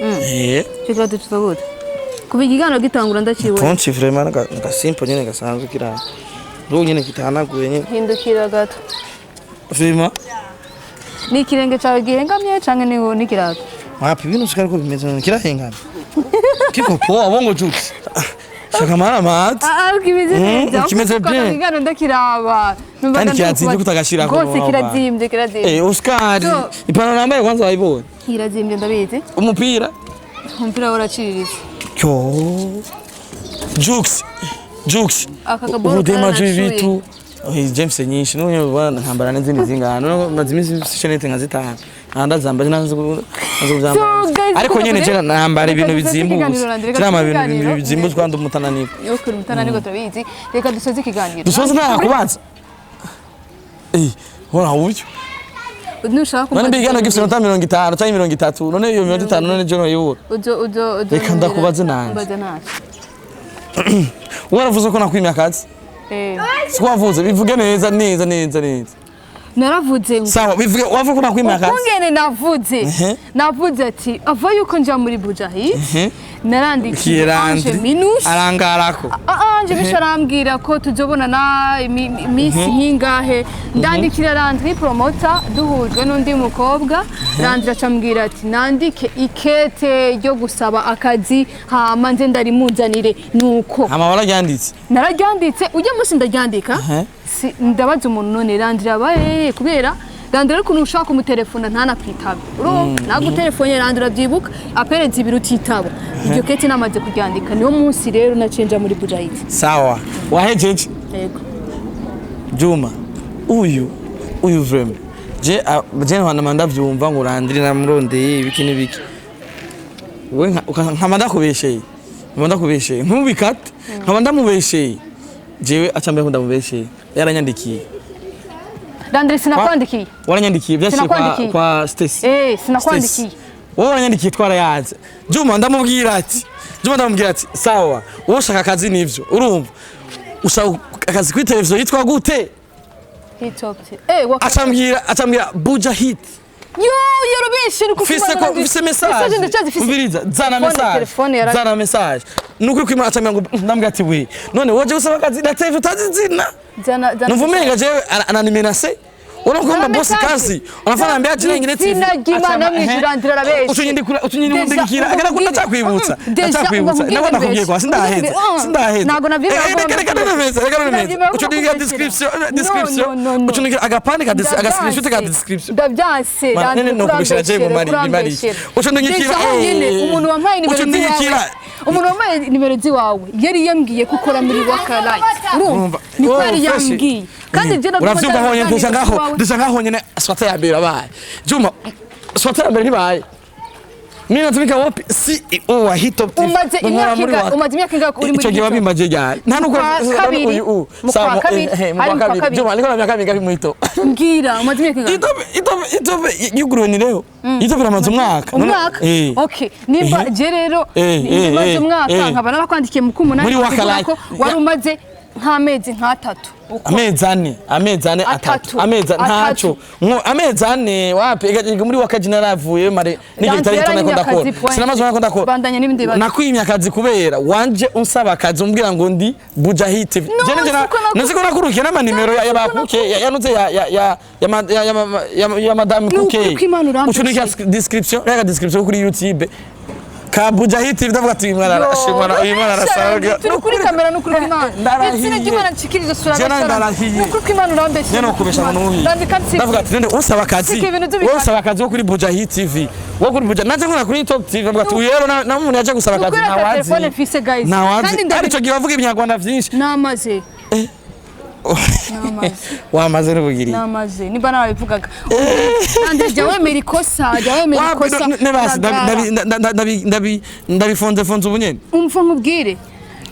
eh. Icyo kirato cyitwa gute? Kuva ikiganiro gitangura ndakibona. Tonchi vraiment nga simple nyene gasanzwe kira. Ndugu nyene kitahanaguye nyene. Hindukira gato. Vraiment. Ni ikirenge cyawe gihengamye canke ni n'ikirato? Wapi, ibintu sikari ko bimeze none kirahengana. Kiko poa, bongo Jux. Shaka mara mat. Ah, kimeze neza. Kimeze bien. Ikiganiro ndakiraba. Numvaga Kandi kirazimvye ndikuba- kutagashirako Rwose mu kirazimvye, kirazimvye. Eh, Oscar, ipantaro nambaye kwanza wayibonye? Kirazimvye, ndabizi. Umupira? Umupira uraciriritse. Yo. Jux. Jux. Aka kaboro Ubudema karanashuye. vitu. Oh, James nyinshi none bana ntambara n'izindi zingana. None maze iminsi mfise chaînette nka zitanu. Nanda zamba nazo nazo So, guys, Ariko nyene je nambara ibintu reka dusoze bizimbutse. ikiganiro, Landry, reka Je nambara dusoze ibintu ikiganiro. bizimbutse kandi umutananirwa. Yo kuri mutananirwa turabizi. Reka dusoze ikiganiro. Dusoze nta kubanza. Eh, hora uburyo. Nushaka None mbigana gifite inota 50 cyangwa 30, none iyo 50 none je noyibura. Uzo uzo uzo. Reka ndakubaze nanje. Mbaza nanje. Waravuze ko nakwimye akazi. Eh. Siko wavuze, bivuge neza neza neza neza. Naravuze ngo Sawa, bivuge wavuga ko nakwimye akazi. Ukungene navuze, navuze ati ava yuko nja muri Buja Hit, narandikiye Ange Minouche. Arangarako. Ange Minouche arambwira ko tuzobonana iminsi nk'ingahe. Ndandikira Landry Promoter duhujwe n'undi mukobwa. Landry acambwira ati nandike ikete ryo gusaba akazi, hama nze ndarimuzanire. Nuko Hama wararyanditse? Nararyanditse ujya munsi ndaryandika. Ndabaza umuntu, none Landry abaye, kubera Landry ariko ukuntu ushaka kumutelefona ntanakwitabe. Urumva nagutelefone Landry, urabyibuka, apereza ibiri utitaba. Iryo kete namaze kuryandika, niwo munsi rero naciye nja muri Buja Hit. Sawa, wahejeje? Yego. Juma, uyu vraiment je je ntwana ndavyumva ngo Landry namurondeye ibiki n'ibiki, we nkaba ndakubesheye, nkaba ndakubesheye ntubikate, nkaba ndamubesheye jewe, aca mbere ko ndamubesheye, yaranyandikiye. Landry, sinakwandikiye. Waranyandikiye, byashyize kwa Sinakwandikiye. kwa Stacy. Eh, sinakwandikiye. Stacy. Wowe waranyandikiye, twarayanze. Juma ndamubwira ati sawa, wowe ushaka akazi nivyo, urumva ushaka akazi kuri televiziyo yitwa gute? Hitop. Eh, wa Acambwira Buja Hit. Yo, yorobeshe ni Mfise ko mfise message. Ndacyazifise. Umviriza, zana message. Telefone yara Zana message. Nukuri kwima acambwira ngo, ndambwira ati we none woje gusaba akazi na televiziyo utazi izina? Zana, zana. Numva umenga jewe ananimenase. Unakumva Zana boss message. kazi. Unafanya ambia jina ingine TV. Izina ry'Imana mw'ijuru, Andrea arabeshe. Utunyindikura utunyindikira agera ko ndacakwibutsa. Déjà, Ndacakwibutsa. ubwo Nabwo nakubwiye kwa sindaheza. Sindaheza. Ntabwo navyemera Eh, ko reka reka nemeza, reka nemeza. Ndavyemera ko Utunyindikira nakubeshyera. description, No, description. no, no, no. Utunyindikira agapande ka agascription ka description. Ndabyanse. Ma, nene no kubeshera je mumari bimari. Utunyindikira. Déjà honyine umuntu wampaye nimero Utunyindikira. ziwawe, umuntu wampaye nimero ziwawe yari yambwiye ko ukora muri Wakalite, urumva, niko yari yambwiye. Kandi je naguma Uravyumva honyine ndaganira déjà ngaho iwawe. Déjà ngaho nyene swata ya mbere abaye. Juma, swata ya mbere ntibaye. Mimi natumika wapi? CEO wa Hit Top TV. Umaze imyaka ingahe uri muri Icyo gihe Hit Top? wabimbaje ryari? Nta nuko Kwa kabiri. uyu u. Mu kwa kabiri. Mu Hari kwa mu kwa kabiri. kabiri. Juma, niko na myaka mingapi mu Hit Top? Mbwira, umaze imyaka ingahe? Hit Top yuguruwe ni leo. Hit Top iramaze umwaka. Umwaka. Eh. Okay, nimba je rero nimba umaze umwaka, nkaba narakwandikiye mu kumunani, Muri bisigura Wakalite. ko wari umaze nk'amezi nk'atatu uko. Amezi 4, amezi 4, atatu. Atatu. Amezi Atatu. ntaco nko amezi 4 wapi, ega muri wakaji naravuye mare n'igihe Landry kitari gito yaranyimye nako ndakora akazi, point. sinamaze nako ndakora. Bandanya n'ibindi bibazo. Nakwimye akazi kubera wanje unsaba akazi umbwira ngo ndi Buja Hit TV. No, Je nje siko nzi ko nakurukiye n'amanimero ya bakuke ya yanuze ya ya ya ya ya ya ya ya madame Ni Kuke. ukuri kw'Imana urambeshe. Ucunika description, reka description kuri YouTube ka Buja Hit TV, ndavuga ati uyu mwana arashimwa, uyu mwana arasaga. Turi kuri kamera, ni ukuri kw'Imana. Ndarahiye. Izina ry'Imana nshikirije sura. Je nawe ndarahiye. Ni ukuri kw'Imana urambeshe. Nyene ukubesha ngo nuhi. Ndandika nsiki. Ndavuga ati nende usaba akazi. Sika ibintu by'ibikara. Wowe usaba akazi wo kuri Buja Hit TV. Wo kuri Buja naje nkora kuri Top TV, ndavuga ati uyu rero na umuntu yaje gusaba akazi Nukwera ata ntawazi. telefone mfise, guys. Ntawazi. Kandi Kandi ico gihe bavuga ibinyarwanda vyinshi. Namaze. Namaze. Wamaze n'ubugiri. Namaze nimba narabivugaga. Kandi jya wemera ikosa, jya wemera ikosa. Nebasi Uragara. ndabifonze fonze ubu nyene. Umva nkubwire.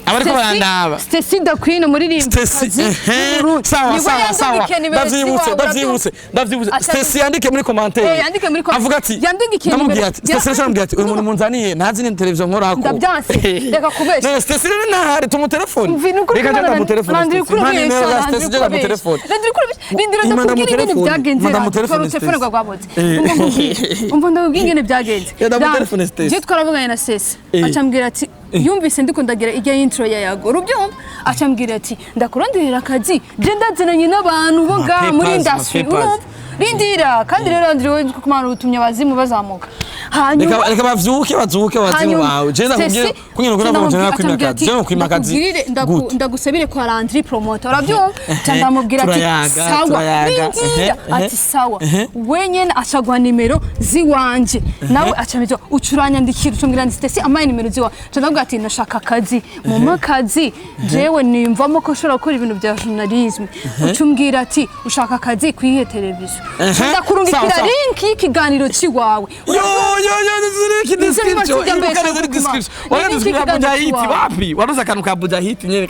Abariko barandaba. Stacy the Queen umuririmbyi. Stacy, ehe, sawa sawa sawa, ndavyibutse, ndavyibutse, ndavyibutse. Stacy yandike muri commentaire. Eh, yandike muri Avuga ati Yandikiye ndamubwiye nimero- ati Stacy ndamubwiye ati uyu muntu munzaniye ntazi ni televiziyo nkorako. Ndabyanse. Reka kubeshya. None Stacy rero ntahari tumutelefone. Umva, ni ukuri Reka kw'Imana, jya ndamutelefone. Landry Stacy. Mpa nimero kurabesha, za Landry Stacy, jya kurabesha. ndamutelefone. Landry kurabesha. Rindira Imana ndakubwira ingene ndamutelefone. byagenze. Imana Landry. ndamutelefone, Tora telefone Stacy. rwabotse. Umva nkubwire. Umva ndakubwira ingene byagenze. Ya, ndamutelefone, Landry, Stacy. je twaravuganye na Sesi. Eh. Acambwira ati yumvise ndiko ndagira ijya intro ya Yago. Urubyumva? Acambwira ati ndakuronderera akazi. Je ndazinanye n'abantu bo ngaha muri Papers, ma industry. papers. Urumva? Rindira. Kandi rero Landry wowe kumana utumye abazimu bazamuka. Hanyuma Reka reka bavyuke bazuke abazimu bawe. Je ndakubwira kunyina ngo navuga je nakwimya akazi. Je nakwimya akazi. Gute? Ndagusabire kwa Landry Promoter, urabyumva? Ca ndamubwira ati Turayaga, sawa. turayaga. Rindira. Ati sawa. Wenyene acaguha nimero ziwanje, nawe acameza ucuranyandikira, ucumbwira ndi Stacy amaye nimero ziwawe. Ca ndamubwira ati ndashaka akazi, mumpe akazi, jewe niyumvamo ko nshobora gukora ibintu bya journalisme. Ucumbwira ati ushaka akazi kwihe televiziyo? Ndakurungikira Sawa, sawa. link y'ikiganiro ciwawe. Yo yo yo, ziriki description. Nivyo Ibuka neza description. Wala Niki description ya kiganiro Buja Hit ciwawe. wapi? Waruza akantu ka Buja Hit nyene.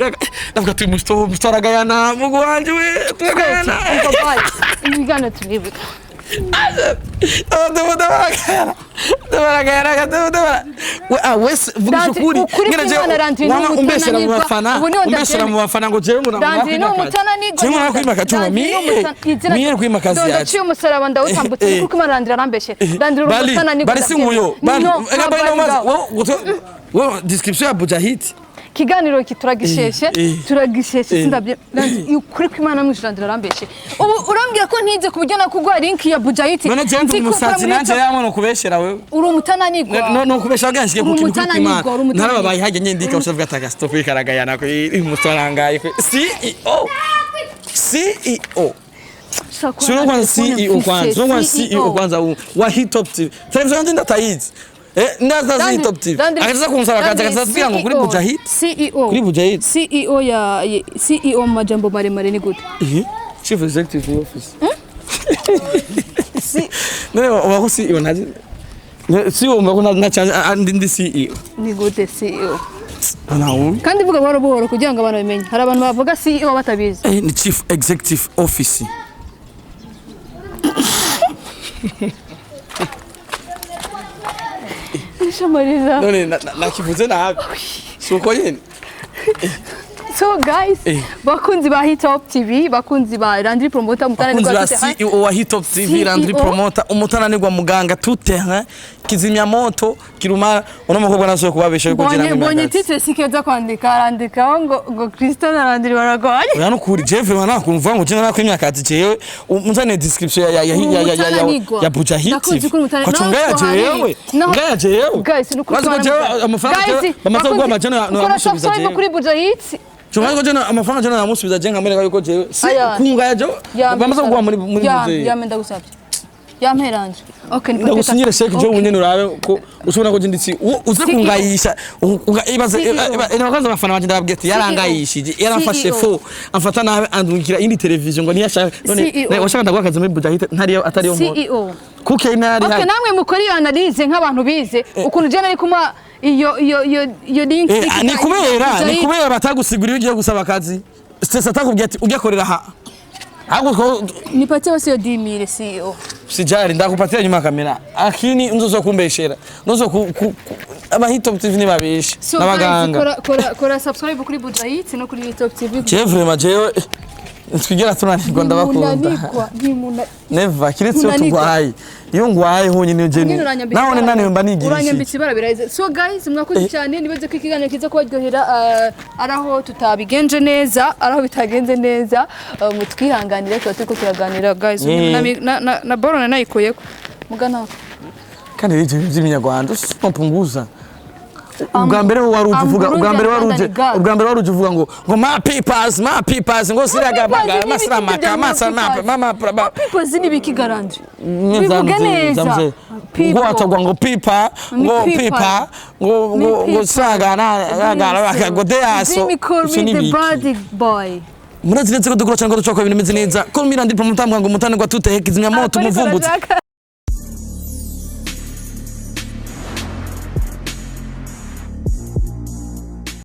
Ndavuga ati musto musto aragayana mugu wanje we turagayana. Ibiganiro turibuka. Abantu baragayana. Ndabaragayaraga, ndabara. We ah wese vugisha Landry, ukuri. ukuri Ngene jewe kw'Imana, Landry, ni wama umbeshera mu umutananirwa. bafana. Ubu niho Umbeshera mu ndabyemera. bafana ngo jewe ngo Landry ni umutananirwa. Jewe ngo nakwimaka cuma. Miye. Miye kwimakazi yacu. Ndaciye umusaraba ndawutambutse kuko Imana Landry arambeshe. Landry uri Bali, umutananirwa. bali si nguyo. Bali, No, ega bali ntabwo no ari ngaho. Wo description ya Bujahid. Ikiganiro iki turagisheshe, turagisheshe, sindabye. Landry, ukuri kw'Imana mwishe, Landry arambeshe. Ubu urambwira ko ntize ku buryo nakuguha link ya Bujahid. None jewe ndi Nzi ko ukora umusazi muri nanje yamwe no kubeshera wewe. Uri umutananirwa. No no kubesha bwanshike ku Uri kintu umutananirwa, kw'Imana. uri umutananirwa. Narababaye hajya nyendika ushavuga ati stop ikaragayana ko umutorangaye. CEO. CEO. Shaka Sio na kwanza telefone CEO mfise, kwanza, sio kwanza CEO kwanza wa Hit Top TV. Television yanjye ndatayizi. Ndaza Hit Top TV. Akaza kunsaba akaza akaza ngo kuri Bujahid. CEO. Kuri Bujahid. CEO ya CEO mu majambo maremare ni gute? Chief Executive Officer. None wako CEO ntazi. CEO mbako na chance ndi CEO. Ni gute CEO? Nawe. Kandi vuga buhoro buhoro kugira ngo abantu babimenye. Hari abantu bavuga CEO batabizi. Ni Chief Executive Officer. Shamariza. None nakivuze nabi. Suko nyene. So guys, bakunzi ba Hit Top TV, bakunzi ba Landry Promoter Bakunzi mutananirwa ba tout terrain. CEO wa Hit Top TV Landry CEO. Promoter umutananirwa muganga tout terrain kizimyamoto kirumara uno mukobwa nasuye kubabesha yuko Mbonye jena mbonye titre sikeza kwandika arandikaho ngo Christian na Landry baragwanye. Oya nukuri Jeff bana kumva ngo jena nakwimyakazi jewe umuzane description ya ya ya ya ya ya Umutananirwa. ya Bujahid Ndakuzi kuri umutananirwa. Ko ngaya Naho jewe naho- ngaya jewe Guys, ni ukuri Bazi ko jewe amafaranga Guys, jewe bamaze bakunzi- kuguha amajana ukora namusubiza subscribe jewe kuri Bujahid. Chuma ko jena amafaranga jena namusubiza jewe nkamwereka yuko jewe si Aya. kungaya jewe bamaze kuguha muri Ya, muzeyi ya ndagusabye. Yamperanje. Okay, ni ndagusinyire sheke jewe ubunyene urabe ko ushobora ko nditsi uze CEO. kungayisha ibaze CEO. nabakoze abafana banje ndababwira ati yarangayishije yaramfashe CEO. fo amfata nabi andungikira indi television ngo niyashaka none CEO. washaka ndaguha akazi muri Bujahid ntariyo atariyo nkora CEO. kuko ntari Okay, namwe mukora iyo analyse nk'abantu bize ukuntu je nari kuma iyo link. Ni kubera batagusigura iyo ugiye gusaba akazi stress atakubwiye ati ujya korera aha ahubwo ko Nipatie basi iyo 10000 CEO. sijari ndakupatia nyuma ya kamera akini nzozo kumbeshera nzozo abahito TV nibabeshe So guys, n'abaganga kora kora kora subscribe kuri Bujahid no kuri Top TV. Jewe vraiment jewe twigera tunanirwa ndabakunda. Ntimunanirwa, Never kiretse iyo Ntimunanirwa. tugwaye iyo ngwaye honyine je Nyine uranyambitse naho ibara. naniwe mba nigirishije. Uranyambitse ibara birahize. So guys, mwakoze cyane nibaze ko ikiganiro kiza kubaryohera, ari aho tutabigenje neza, ari aho bitagenze neza, mutwihanganire tuba turiko turaganira guys. Na borone nayikuyeko mugana. Kandi rero ibyo by'iminyarwanda usimpunguza ubwa mbere wari uje uvuga ubwa mbere wari uje ubwa mbere wari uje uvuga ngo ma papers ngo siragabaga masramaka masramaka mama praba Peoples ni biki garanje bivuge neza ngo atagwa ngo pipa ngo Ni pipa. pipa ngo ngo ngo sagana gana ngo deaso Jimmy call me the body boy. Murazi neza ko dukora cyangwa ducoko ibintu bimeze neza ko mirandi promoter ngo mutane ngo tuteheke kizimya moto Ariko umuvumbutsi arashaka.